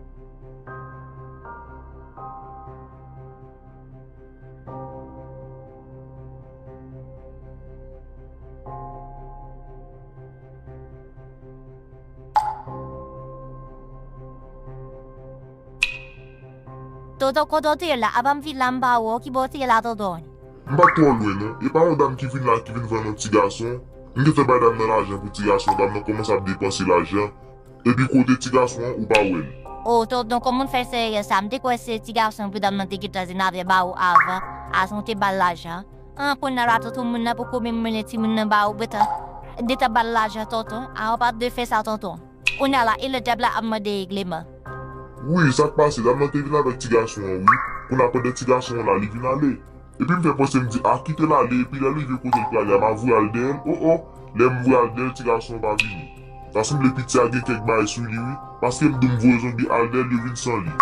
Tonton, kote w te ye la? Apa m vin la m pa wè w, ki bò w te ye la tonton? M pa t twò lwen non. E pa yon dam ki vin la ki vin vann yon ti gason? M gentan bay dam nan lajan pou ti gason, dam nan kòmanse ap depanse lajan. Epi kote ti gason an, ou pa wè l? O tonton, kòman w fè serye sa? M te kwè se ti gason pou dam nan te gentan zenave ba ou avan, avan w te ba l lajan. An, kounye a la tonton, moun nan poko menm mennen timoun nan ba ou, gentan, gentan ba l lajan tonton. A, ou pa t dwe fè sa tonton. Kounye a la, e lè dyab la ap mande regleman. Wi, sa k pase? Dam nan te vin avèk ti gason an, wi. Kounye a, pandan ti gason an la, li vin ale. Epi m fè panse, m di, a, kite l ale, epi lè l rive kote l prale a, m a voye al dèyè l, o, o, lè m voye al dèyè l, ti gason an pa vini. Ta sanble piti a gen kèk bagay sou li, wi, paske m di w m voye zonbi al dèyè l, yo vin san li.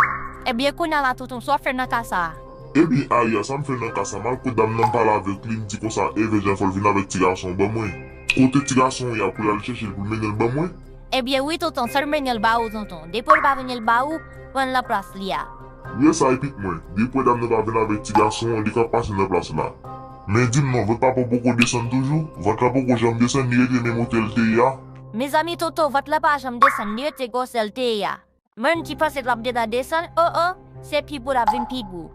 Ebyen, kounye a la, tonton, sa w fè nan ka sa a? Ebyen, Aya, sa m fè nan ka sa, m al kot dam nan, m pale avèk li, m di konsa, Evè Jan fò l vin avèk ti gason an ban mwen. Kote ti gason an ye a pou l al chèche l, pou l mennen l ban mwen? Ebyen wi tonton, sèl mennen l ba ou tonton. Depi l pa vini l ba ou, pran l nan plas li a. Wi e sa e pitit mwen, depi w wè dam nan pa vin avèk ti gason an, li k ap pase nan plas la. Men di m non, vant papa w poko desann toujou? Vant la poko janm desann, li rete menm kote l te ye a? Mezanmi tonton, vant la pa janm desann, li rete gwosè l te ye a. Menm ti panse l ap gentan desann, o o, se pi gwo l ap vin pi gwo.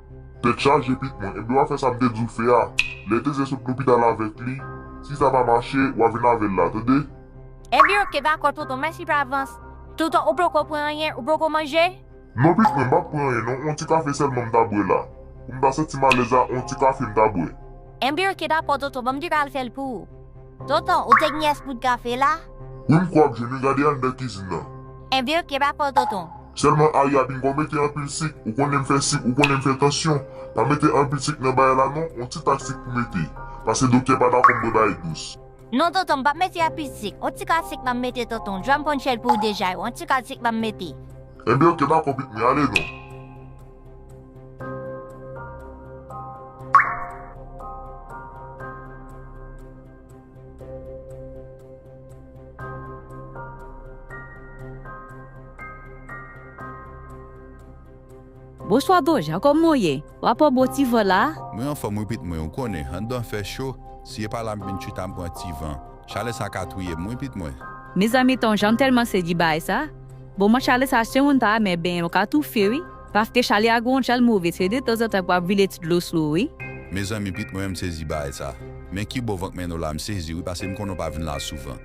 Tèt chaje pitit mwen, ebyen w a fè sa m te di w fè a. Lè Tezen sot lopital avèk li, si sa pa mache, w a vin avè l la, tande? Ebyen oke, dakò tonton, mèsi pa avans. Tonton, ou poko pran anyen, ou poko manje? Non pitit mwen, m p ap pran anyen non, yon ti kafe sèlman m ta bwè la. Pou m ta santi m alèz la, yon ti kafe m ta bwè. Enben oke dakò tonton, ban m di k al fè l pou ou. Tonton, ou te gen yès poud kafe la? Wi m kwè w ap jwenn wi, gade anndan kizin nan. Enben oke dakò tonton. Sèlman Ari a byen gon mete anpil sik, ou konnen m fè sik, ou konnen m fè tansyon. Pa mete anpil sik nan bagay la non, yon ti tak sik pou mete. Paske doktè pa dakò m bwè bagay dous. Non tonton, m p ap mete anpil sik. Yon ti ka sik m ap mete tonton. Dram pran chèl pou ou deja wi, yon ti ka sik m ap mete. Enben oke dakò pitit mwen, ale non. Bonswa Tonjan, kòman w ye? W ap anbo ti van la? Mwen anfòm wi pitit mwen, ou konnen, anndan fè cho, si e pa la m vin chita m pran ti van. Chalè sa ka touye m wi pitit mwen. Mezanmi Tonjan, m tèlman sezi bagay sa. Bon mwen chalè sa se moun ta renmen benyen, ou ka toufe wi. Paske chalè a gon jan l move, se detanzantan pou ap vide ti dlo sou ou wi. Mezanmi pitit mwen, m sezi bagay sa. Men ki bò van k mennen w la, m sezi wi, paske m konnen w pa vin la souvan.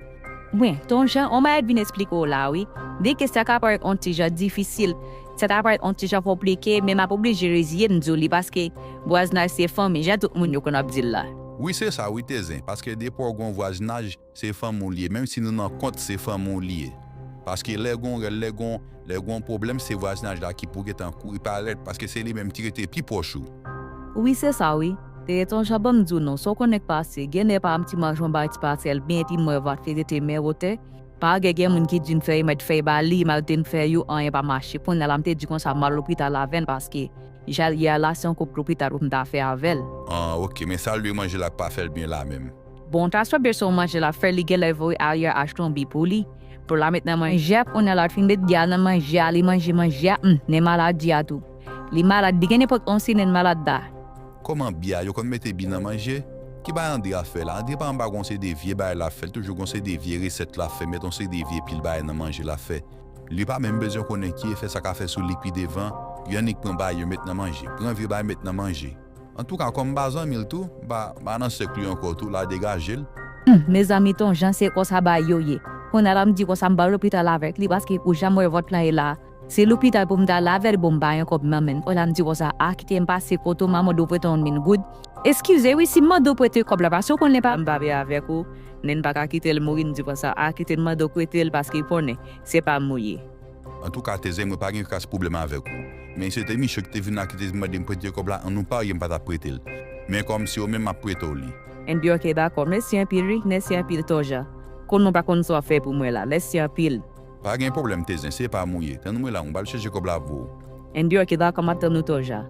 Byen, Tonjan, on bagay vin esplike w la wi. Byenke sa ka parèt on ti jan difisil, sa ka parèt on ti jan konplike, men m ap oblije reziye m di w li paske vwazinaj se fanmi, jan tout moun yo konn ap di l la. Wi, se sa wi, Tezen, paske depi w gon vwazinaj, se fanmi w li ye. Menm si nou nan kont, se fanmi w li ye. Paske lè gon rèl, lè gon, lè gon pwoblèm, se vwazinaj la ki pou gentan kouri parèt, paske se li menm ki rete pi pwòch ou. Wi, se sa wi. Te Tonjan, ban m di w non, sa w konnen k pase, gen lè pa m ti manje yon bagay ti pasèl, byen epi m wè vant fè rete men wotè. Pa gen, gen moun ki di m fè yo mèt fè ba li, malgre m fè yo, anyen pa mache. Kounye a la m te di konsa m al lopital avè l paske jan l ye a la se yon koup lopital pou m ta fè avè l. An, oke, men sa l dwe manje la k pa fè l byen la menm. Bon, ta sou bezwen manje l ap fè, li genlè voye ayè achte yon bi pou li. Pou l al met nan manje a, kounye a l al fin met bi a nan manje a, li manje manje a, hum, nen maladi a tou. Li malad, li gen nenpòt yon si nen malad la. Kòman bi a, yo konn mete bi nan manje? Ki bagay Andre ap fè la? Andre pa anba gon seri de vye bagay l ap fè, l toujou gon seri de vye resèt l ap fè, met yon seri de vye pil bagay nan manje l ap fè. Li pa menm bezwen konnen ki efè sa ka fè sou li pi devan, yo annik pran bagay yo met nan manje. Pran vye bagay met nan manje. Antouka, kòm m pa zanmi l tou, m pa, m pa nan sèk li ankò tou, l a degaje l. Hum, mezanmi, Tonjan, se konsa bagay yo ye. Kounye a la m di konsa m pral lopital avèk li, paske ou janm wè vant lan ye la. Se lopital pou m t al avè l, bon, m pa gen kòb nan men m. Kounye a m di konsa, a, kite m pase kote w, m a mande w prete yon mil goud. Eskize wi, si m mande w prete kòb la, paske w konnen pa m pa byen avèk ou, men m pa ka kite l mouri, m di konsa, a, kite m mande w prete l, paske w konnen, se pa m ou ye. Antouka, Tezen, mwen pa gen kras pwoblèm avèk ou. Men si se te misye ki te vin la ki te mande m prete kòb la, an nou parye m pa t ap prete l. Men kòm se ou menm m ap prete w li. Enben oke, dakò. Mèsi anpil wi, mèsi anpil Tonjan. Konnen w pa konn sa w ap fè pou mwen la. Mèsi anpil. Pa gen pwoblèm, Tezen, se pa m ou ye. Tann mwen la, mwen pral chèche kòb la pou ou. Enben oke, dakò, m ap tann ou Tonjan.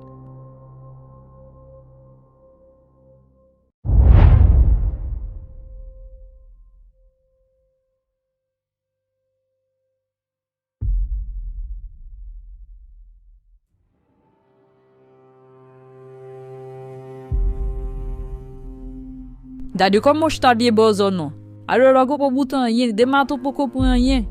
Gade kòman w chita byen bòzò non. Alò la w poko bout anyen, de maten w poko pran anyen.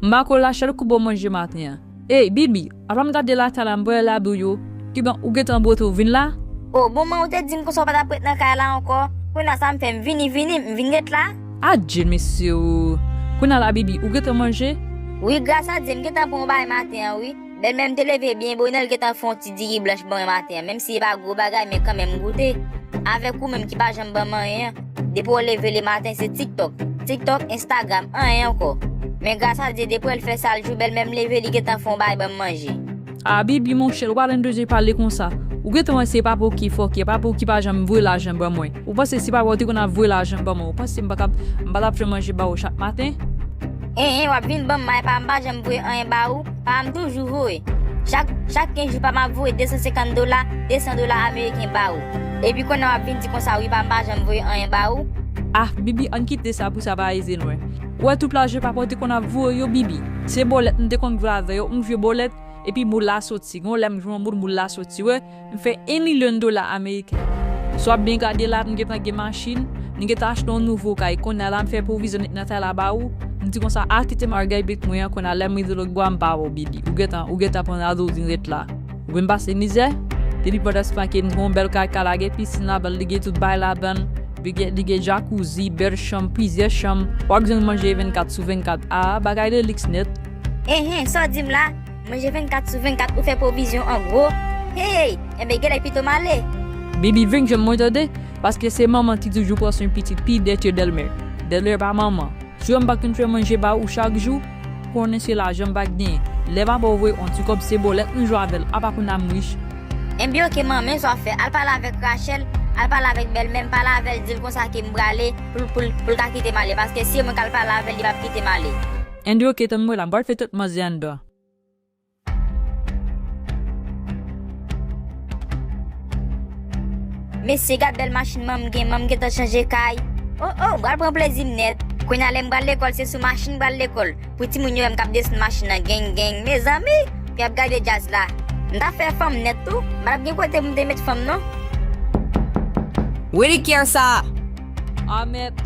M pa kwè Rachel kou ba w manje maten an. Ey, Bibi, apa m gade lakay la, m pa wè labi w yo. Kiben, ou gentan bwote w vin la? O, bon, men ou te di m konsa w pa t ap ret nan kay la ankò. Kounye a sa m fè, m vini, vini, m vin ret la. Adje, mesye o. Kounye a la, Bibi, ou gentan manje? Wi, gras a Dye, m gentan pran yon bagay maten an, wi. Bèlmè m te leve byen bonè, l gentan fè yon ti diri blanch ban mwen maten an, menm si e pa gwo bagay, men kanmenm m goute. Avèk ou menm ki pa janm ban m anyen an, depi w leve lematen se TikTok, TikTok, Instagram, anyen ankò. Men gras a Dye, depi w fè sa l jou, bèlmè m leve, li gentan fè yon bagay ban m manje. A, Bibi, monchè, ou pa t bezwen pale konsa. Ou gentan wè se papa w ki fòkè, papa w ki pa janm voye lajan ban mwen. Ou panse si papa w te konn ap voye lajan ban mwen, ou panse m pa t ap, m pa t ap fè manje ba ou chak maten? Enhen, w ap vin ban m, men pa m pa janm voye anyen ba ou, pa m toujou voye. Chak, chak kenz jou pa m ap voye de san senkant dola, de san dola ameriken ba ou. Epi kounye a w ap vin di konsa wi pa m pa janm voye anyen ba ou. Ah, Bibi, ann kite sa pou sa pa eze nou. Ou wè tout lajan papa w te konn ap voye yo, Bibi. Se bòlèt m te konn voye avè yo, m vye bòlèt, epi moul la soti. Gon lè m jwenn yon moul, moul la soti, wè. M fè en milyon dola ameriken. Si w ap byen gade la, m gentan gen machin, m gentan achte yon nouvo kay. Kounye a la, m fè pwovizyon nèt nan kay la ba ou. M di konsa, a, kite m al gade bèt mwen an, kounye a lè m rive lòtbò a, m pa wè w, Bibi. Ou gentan, ou gentan pran ladwòg, vin ret la. Ou vin pase mizè? Depi pandan se tan ke m gen yon bèl kay, kay la gen pisin ladan l, li gen tout bagay ladan l. Li gen, li gen jacuzzi, bèl chanm, plizyè chanm. W ap jwenn manje vennkat sou vennkat. A, bagay de liks nèt. Enhen, sa w di m la? Manje vennkat sou vennkat, ou fè pwovizyon an gwo. Hey, enben genlè pito m ale. Bibi, vin jwenn mwen tande, paske se manman ki toujou pran swen pitit pi dèt yo Dèlmè. Dèlmè pa manman. Si w wè m pa konn fè manje ba ou chak jou, konnen se lajan m pa genyen. Lè papa w voye on ti kòb se bò, lè nou jwe avè l, apa konn a m rich. Enben oke manmi, sa w ap fè, al pale avèk Rachel, al pale avèk bèlmè m, pale avè l, di l konsa ke m prale, pou l, pou l, pou l ka kite m ale, paske si e mwen k al pale avè l, li p ap kite m ale. Enben oke, tann mwen la, m pral fè tout manzè anndan. Mesye, gad bèl machin manm gen, manm gentan chanje kay. Oh, oh, m pral pran plezi m nèt. Kounye a lè m pral lekòl, se sou machin m pral lekòl. Pou timoun yo wè m k ap desann machin nan, geng, geng. Mezanmi, pou y ap gade djaz la. M ta fè fanm nèt tou. M pa t ap gen kote pou m te met fanm, non. Willy, kiyès sa? Ah, mèt,